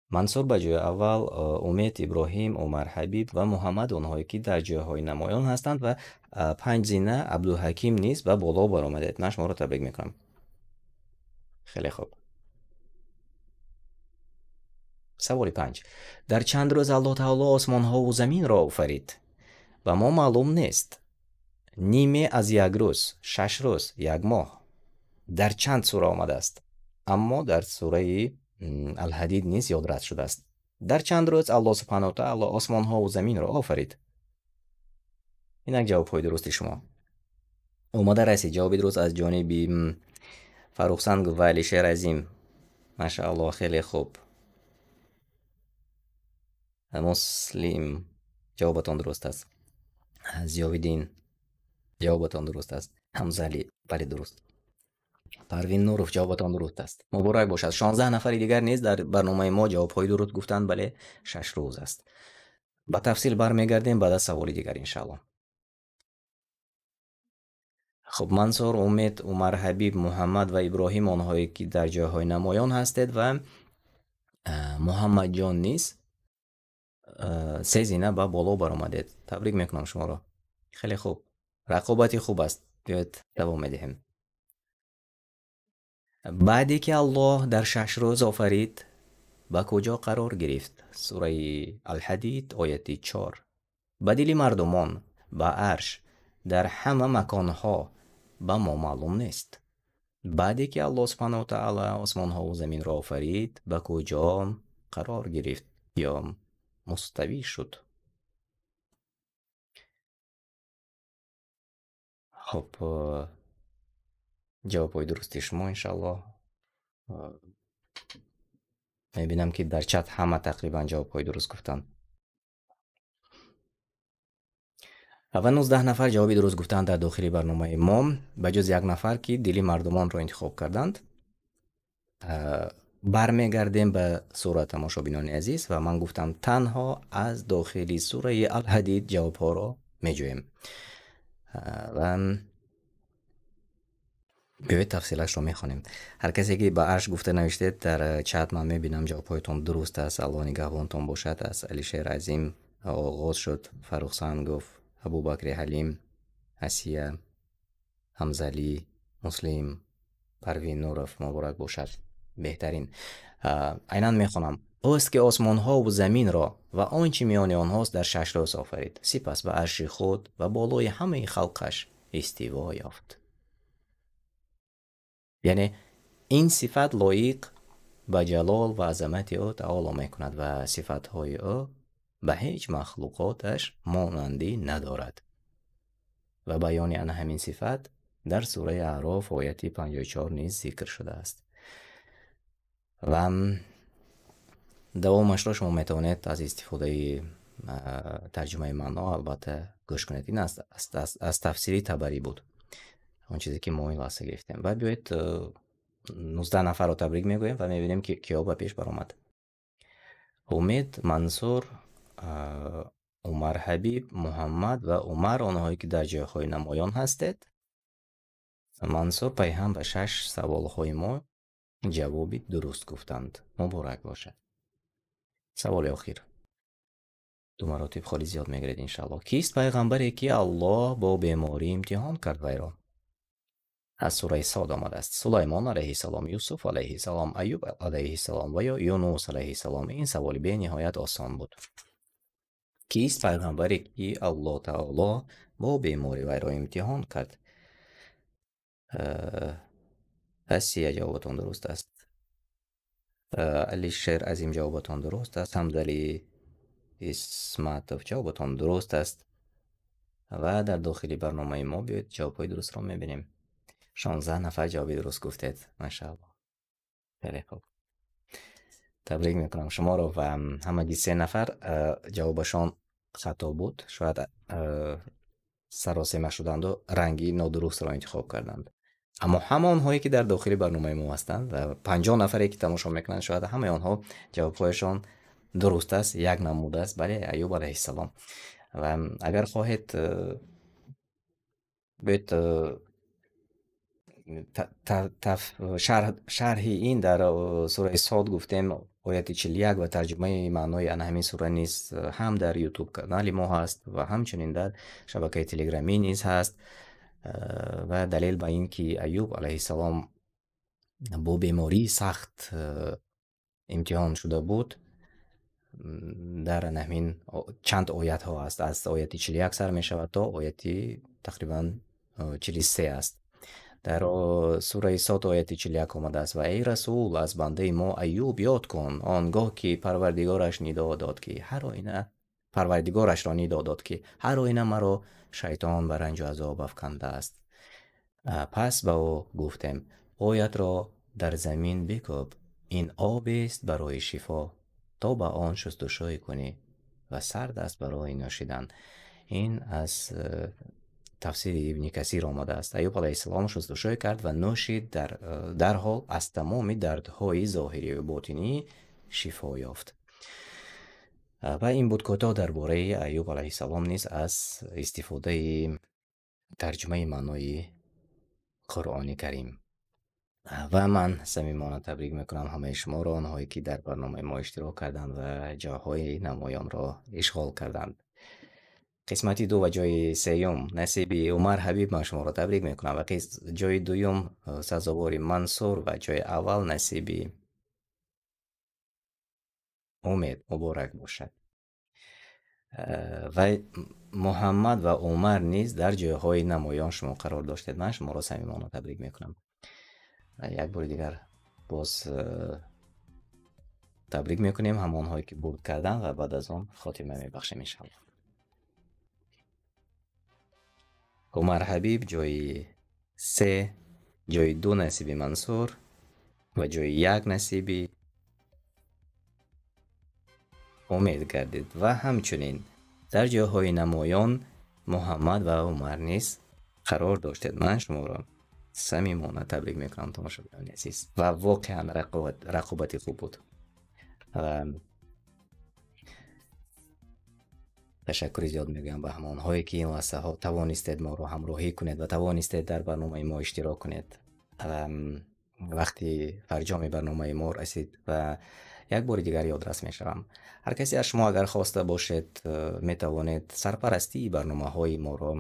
Мансур ба ҷои аввал, Умед, Иброҳим, Умар Ҳабиб ва Муҳаммад, онҳое ки дар ҷойҳои намоён ҳастанд ва 5 зина Абдулҳаким низ ба боло баромадед. Ман шуморо табрик мекунам. Хеле хуб. Саволи 5. Дар чанд рӯз Аллоҳ таоло осмонҳову заминро офарид? Ба мо маълум нест. Ниме аз як рӯз, 6 рӯз, як моҳ. Дар чанд сура омадааст? Аммо дар сураи Ал-Ҳадид низ ёдрас шудааст. Дар чанд рӯз Аллоҳ субҳанаҳу ва таоло осмонҳову заминро офарид? Инак ҷавобҳои дурусти шумо. Омада расид ҷавоби дуруст аз ҷониби Фаррухсанг ва Алишер Азим. Машааллоҳ, хеле хуб. Муслим, ҷавобатон дуруст аст. Зиёвиддин, ҷавобатон дуруст аст. Ҳамзали, бале дуруст. Парвин Нуров, ҷавобатон дуруст аст. Муборак бошад. 16 нафари дигар низ дар барномаи мо ҷавобҳои дуруст гуфтанд, бале 6 рӯз аст. Ба тафсил бармегардем баъд аз саволи дигар иншааллоҳ. Хуб, Мансур, Умед, Умар Ҳабиб, Муҳаммад ва Иброҳим, онҳое ки дар ҷойҳои намоён ҳастед ва Муҳаммадҷон низ 3 зина ба боло баромадед. Табрик мекунам шуморо. Хеле хуб. Рақобати хуб аст. Биёед давом медиҳем. Баъде ки Аллоҳ дар 6 рӯз офарид, ба куҷо қарор гирифт? Сураи Ал-Ҳадид, ояти 4. Ба дили мардумон, ба арш, дар ҳама маконҳо, ба мо маълум нест. Баъде ки Аллоҳ субҳанаҳу ва таъоло осмонҳову заминро офарид, ба куҷо қарор гирифт ё муставӣ шуд? Хуб, ҷавобҳои дурусти шумо иншааллоҳ. Мебинам ки дар чат ҳама тақрибан ҷавобҳои дуруст гуфтанд. Ва 19 нафар ҷавоби дуруст гуфтанд дар дохили барномаи мо, ба ҷуз як нафар, ки дили мардумонро интихоб карданд. Бармегардем ба сура, тамошобинони азиз, ва ман гуфтам, танҳо аз дохили сураи Алҳадид ҷавобҳоро меҷӯем. Ва биёед, тафсилашро мехонем. Ҳар касе ки ба арш гуфта навиштед дар чат, ман мебинам, ҷавобҳоятон дуруст аст. Аллоҳ нигаҳбонтон бошад. Аз Алишер Азим оғоз шуд, Фаррух Сангов, Абубакри Ҳалим, Асия, Ҳамзалӣ, Муслим, Парвин Нуров, муборак бошад, беҳтарин. Айнан мехонам: ӯст ки осмонҳову заминро ва он чӣ миёни онҳост дар 6 рӯз офарид, сипас ба арши худ ва болои ҳамаи халқаш истиво ёфт. Яъне ин сифат лоиқ ба ҷалол ва азамати ӯ таоло мекунад ва сифатҳои ӯ ба ҳеҷ махлуқоташ монандӣ надорад. Ва баёни ана ҳамин сифат дар сураи Аъроф, ояти 54 низ зикр шудааст. Ва давомашро шумо метавонед аз истифодаи тарҷумаи маъно албатта гӯш кунед. Ин аз тафсири Табарӣ буд, он чизе ки мо ин лаҳза гирифтем. Ва биёед, 19 нафарро табрик мегӯем ва мебинем, ки киё ба пеш баромад: Умед, Мансур, Умар Ҳабиб, Муҳаммад ва Умар, онҳое ки дар ҷойҳои намоён ҳастед. Мансур пайҳам ба шаш саволҳои мо ҷавоби дуруст гуфтанд, муборак бошад. Саволи охир, ду маротиб холи зиёд мегиред, иншааллоҳ. Кист пайғамбаре, ки Аллоҳ бо беморӣ имтиҳон кард вайро? Аз сураи Сод омадааст. Сулаймон алайҳиссалом, Юсуф алайҳиссалом, Аюб алайҳиссалом ва ё Юнус алайҳиссалом. Ин саволи бениҳоят осон буд. Кист пайғамбаре, ки Аллоҳ таоло бо беморӣ вайро имтиҳон кард? Асия, ҷавобатон дуруст аст. Алишер Азим, ҷавобатон дуруст аст. Ҳамзали Исматов, ҷавобатон дуруст аст. Ва дар дохили барномаи мо биёед, ҷавобҳои дурустро мебинем. 16 нафар ҷавоби дуруст гуфтед, машааллоҳ, хеле хуб, табрик мекунам шуморо. Ва ҳамагӣ се нафар ҷавобашон хато буд, шояд саросема шуданду ранги нодурустро интихоб карданд. Аммо ҳама онҳое ки дар дохили барномаи мо ҳастанд ва 50 нафаре ки тамошо мекунанд, шояд ҳамаи онҳо ҷавобҳояшон дуруст аст, як намуд аст. Бале, Аюб алайҳиссалом. Ва агар хоҳед, биёед, шарҳи ин дар сураи Сод гуфтем, ояти 41, ва тарҷумаи маънои ана ҳамин сура низ ҳам дар Ютуб канали мо ҳаст ва ҳамчунин дар шабакаи Телеграмӣ низ ҳаст. Ва далел ба ин ки Аюб алайҳиссалом бо бемории сахт имтиҳон шуда буд, дар ҳамин чанд оятҳо аст. Аз ояти 41 сар мешавад то ояти тақрибан 43 аст. Дар сураи Сод, ояти 41 омадааст: «Ва эй расул, аз бандаи мо Аюб ёд кун, он гоҳ ки Парвардигораш нидо дод, ки ҳар оина Парвардигорашро нидо дод, ки ҳар оина маро шайтон ба ранҷу азоб афкандааст. Пас ба ӯ гуфтем: поятро дар замин бикӯб, ин обест барои шифо, то ба он шустушӯй кунӣ, ва сард аст барои нӯшидан». Ин аз тафсири Ибни Касир омадааст. Аюб алайҳиссалом шустушӯй кард ва нӯшид, дарҳол аз тамоми дардҳои зоҳириву ботинӣ шифо ёфт. Ва ин буд кӯтоҳ дар бораи Аюб алайҳиссалом низ аз истифодаи тарҷумаи маънои Қуръони Карим. Ва ман самимона табрик мекунам ҳамаи шуморо, онҳое ки дар барномаи мо иштирок карданд ва ҷойҳои намоёнро ишғол карданд. Қисмати ду ва ҷои сеюм насиби Умар Ҳабиб, ман шуморо табрик мекунам, ва ҷои дуюм сазовори Мансур ва ҷои аввал насиби Умед, муборак бошад. Ва Муҳаммад ва Умар низ дар ҷойҳои намоён шумо қарор доштед, ман шуморо самимона табрик мекунам. Як бори дигар боз табрик мекунем ҳамонҳое ки бурд карданд ва баъд аз он хотима мебахшем, иншаллоҳ. Умар Ҳабиб ҷои се, ҷои ду насиби Мансур ва ҷои як насиби Умед гардид. Ва ҳамчунин дар ҷойҳои намоён Муҳаммад ва Умар низ қарор доштед. Ман шуморо самимона табрик мекунам, тамошобинони азиз, ва воқеан рақобати хуб буд. Ташаккури зиёд мегӯям ба ҳамонҳое, ки ин лаҳзаҳо тавонистед моро ҳамроҳӣ кунед ва тавонистед дар барномаи мо иштирок кунед. Вақти фарҷоми барномаи мо расид ва як бори дигар ёдрас мешавам. Ҳар касе аз шумо агар хоста бошед, метавонед сарпарастии барномаҳои моро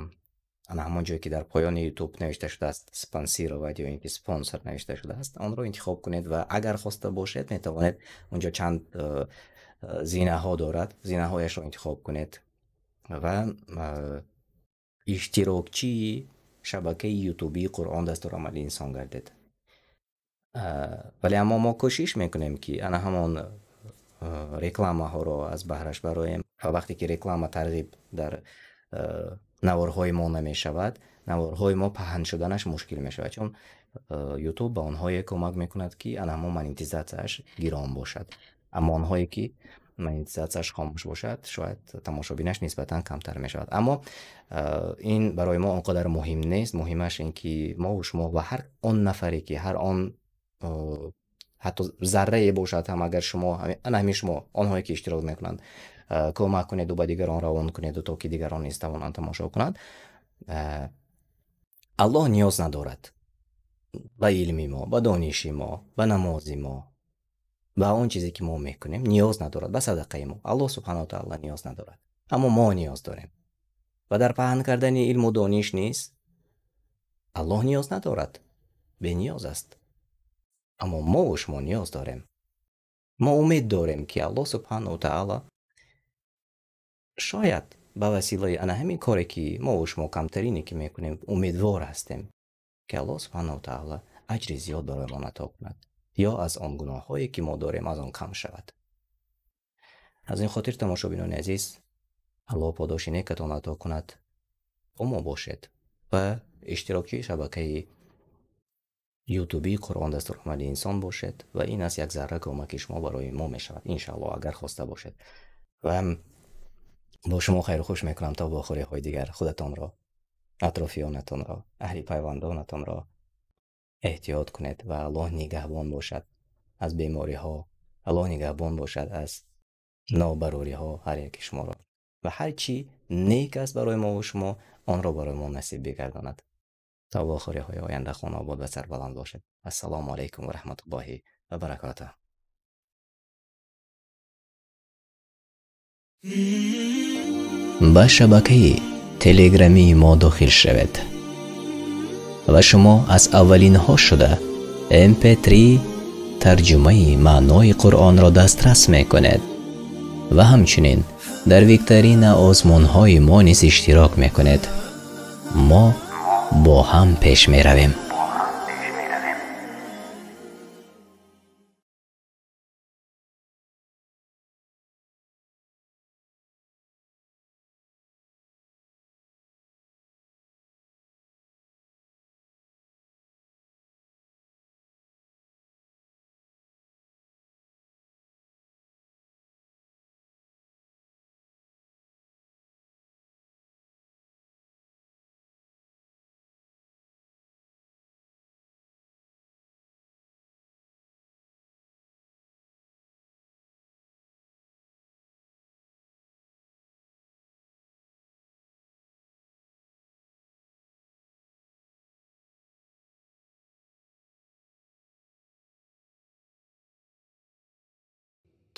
ана ҳамон ҷое, ки дар поёни YouTube навишта шудааст, спонсировать ё ин ки спонсор навишта шудааст, онро интихоб кунед ва агар хоста бошед, метавонед онҷо чанд зинаҳо дорад, зинаҳояшро интихоб кунед ва иштирокчии шабакаи ютубии Қуръон дастурамали инсон гардед. Вале аммо мо кӯшиш мекунем, ки ана ҳамон рекламаҳоро аз баҳраш бароем ва вақте ки реклама тарғиб дар наворҳои мо намешавад, наворҳои мо паҳн шуданаш мушкил мешавад, чун YouTube ба онҳое кӯмак мекунад, ки ана ҳамон монетизатсияш гирон бошад. Аммо онҳое, ки монетизатсияш хомӯш бошад, шояд тамошобинаш нисбатан камтар мешавад. Аммо ин барои мо он қадар муҳим нест. Муҳимаш ин ки мо шумо ва ҳар он нафаре, ки ҳар он ҳатто заррае бошад ҳам, агар шумо ана ҳамин шумо онҳое, ки иштирок мекунанд, кӯмак кунеду ба дигарон равон кунеду, то ки дигарон низ тавонанд тамошо кунанд. Аллоҳ ниёз надорад ба илми мо, ба дониши мо, ба намози мо, ба он чизе, ки мо мекунем, ниёз надорад, ба садақаи мо Аллоҳ субҳанаҳу таала ниёз надорад, аммо мо ниёз дорем. Ва дар паҳн кардани илму дониш низ Аллоҳ ниёз надорад, бениёз аст, аммо мову шумо ниёз дорем. Мо умед дорем, ки Аллоҳ субҳанаҳу таала шояд ба василаи ана ҳамин коре, ки мову шумо камтарине ки мекунем, умедвор ҳастем, ки Аллоҳ субҳанаҳу таала аҷри зиёд барои мо ато кунад ё аз он гуноҳҳое, ки мо дорем, аз он кам шавад. Аз ин хотир, тамошобинони азиз, Аллоҳ подоши некатон ато кунад, бо мо бошед ва иштирокчии шабакаи ютубии Қуръон дастурамали инсон бошед ва ин аст як зарра кӯмаки шумо барои мо мешавад, иншааллоҳ, агар хоста бошед. Ва бо шумо хайру хуш мекунам то вохӯриҳои дигар. Худатонро, атрофиёнатонро, аҳли пайвандонатонро эҳтиёт кунед ва Аллоҳ нигаҳбон бошад аз бемориҳо, Аллоҳ нигаҳбон бошад аз нобарориҳо ҳар яки шуморо ва ҳар чӣ нек аст барои мову шумо, онро барои мо насиб бигардонад. То вохӯриҳои оянда хонаобод ва сарбаланд бошед. Ассалому алайкум ва раҳматуллоҳи ва баракотуҳ. Ба шабакаи телеграмии мо дохил шавед ва шумо аз аввалинҳо шуда mp3 тарҷумаи маънои Қуръонро дастрас мекунед ва ҳамчунин дар викторина озмунҳои мо низ иштирок мекунед. Мо бо ҳам пеш меравем.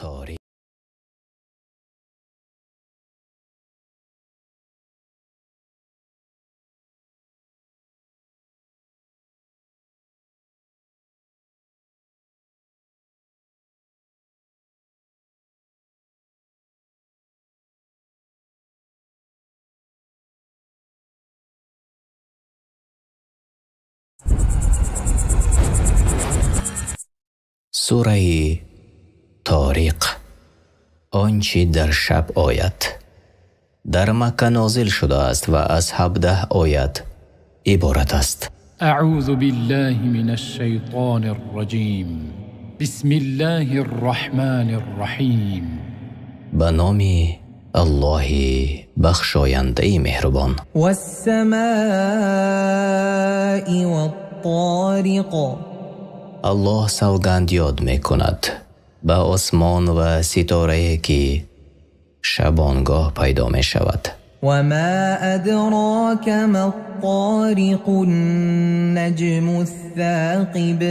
Торик. Сураи Ториқ, он чӣ дар шаб ояд, дар Макка нозил шудааст ва аз 17 оят иборат аст. أعوذ بالله من الشيطان الرجيم. بسم الله الرحمن الرحيم. Ба номи Аллоҳи бахшояндаи меҳрубон. والسماء والطارق. Аллоҳ савганд ёд мекунад ба осмон ва ситорае, ки шабонгоҳ пайдо мешавад. وما أدراك ما الطارق النجم الثاقب.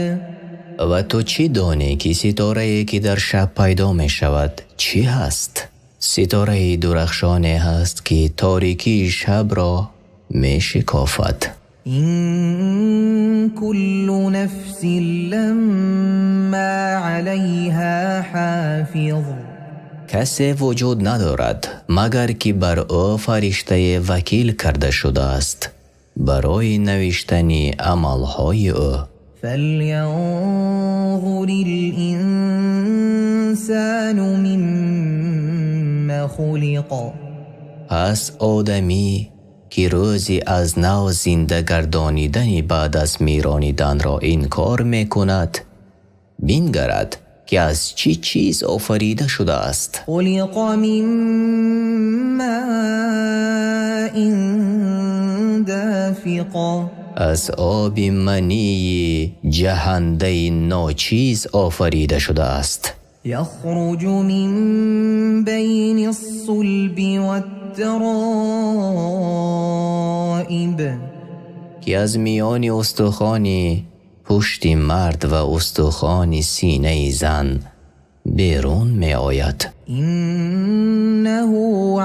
Ва ту чӣ донӣ, ки ситорае, ки дар шаб пайдо мешавад, чӣ ҳаст? Ситораи дурахшоне ҳаст, ки торикии шабро мешикофад. إن كل نفس لما عليها حافظ. Касе вуҷуд надорад, магар ки бар ӯ фариштае вакил карда шудааст барои навиштани амалҳои ӯ. فلينظر الإنسان مما خلق. Пас одамӣ, ки рӯзи аз нав зинда гардонидани баъд аз мирониданро инкор мекунад, бингарад, ки аз чӣ чиз офарида шудааст. خلق من ماء دافق. Аз оби мании ҷаҳандаи ночиз офарида шудааст. يخرج من بين الصلب والترائب. Ки аз миёни устухони пушти мард ва устухони синаи зан берун меояд. إنه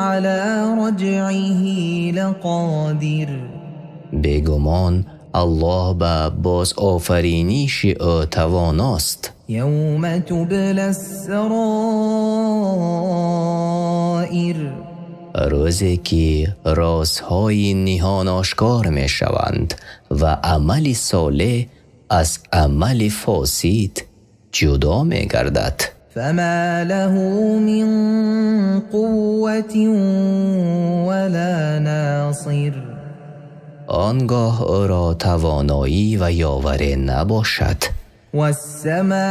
على رجعه لقادر. Бегумон, Аллоҳ ба бозофариниши ӯ тавоност. يوم تبلى السرائر. Рӯзе ки розҳои ниҳон ошкор мешаванд ва амали солеҳ аз амали фосид ҷудо мегардад. فما له من قوة ولا ناصر. Он гоҳ ӯро тавоноӣ ва ёваре набошад. والسماء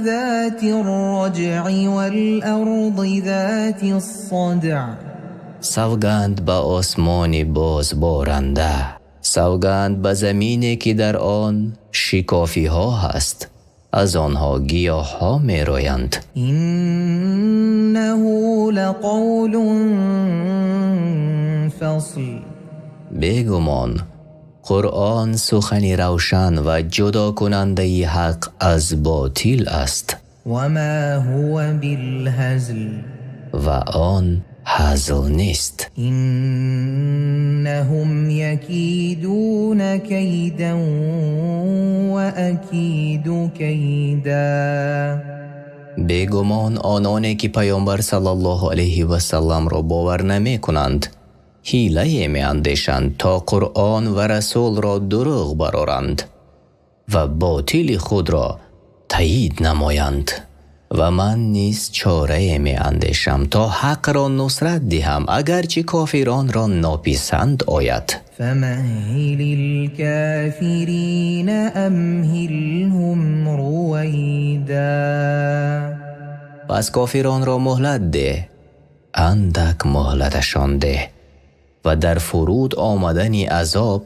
ذات الرجع والأرض ذات الصدع. Савганд ба осмони бозборанда, савганд ба замине, ки дар он шикофиҳо ҳаст, аз онҳо гиёҳҳо мероянд. إنه لقول فصل. Бегумон, Қуръон сухани равшан ва ҷудокунандаи ҳақ аз ботил аст. وما هو بالهزل. Ва он ҳазл нест. إنهم يكيدون كيدا وأكيد كيدا. Бегумон, ононе ки паёмбар саллаллоҳу алайҳи васалламро бовар намекунанд, ҳилае меандешанд, то Қуръон ва расулро дурӯғ бароранд ва ботили худро таъйид намоянд. Ва ман низ чорае меандешам, то ҳақро нусрат диҳам, агарчи кофиронро нописанд ояд. فمهل الكافرين أمهلهم رويدا. Пас кофиронро муҳлат деҳ, андак муҳлаташон деҳ ва дар фуруд омадани азоб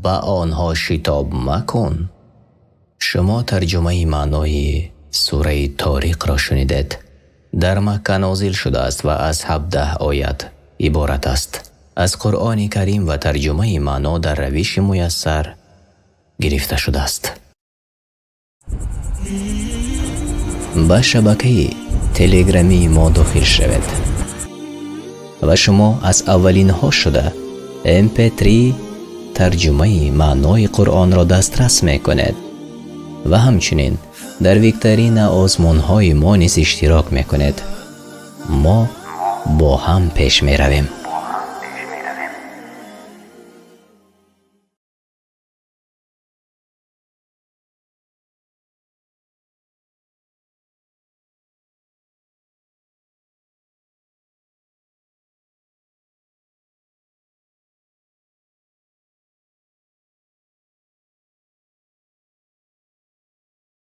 ба онҳо шитоб макун. Шумо тарҷумаи маънои сураи Ториқро шунидед. Дар Макка нозил шудааст ва аз 17 оят иборат аст. Аз Қуръони Карим ва тарҷумаи маъно дар равиши муяссар гирифта шудааст. Ба шабакаи телеграмии мо дохил шавед ва шумо аз аввалинҳо шуда MP3 тарҷумаи маънои Қуръонро дастрас мекунед ва ҳамчунин дар викторина озмунҳои мо низ иштирок мекунед. Мо бо ҳам пеш меравем.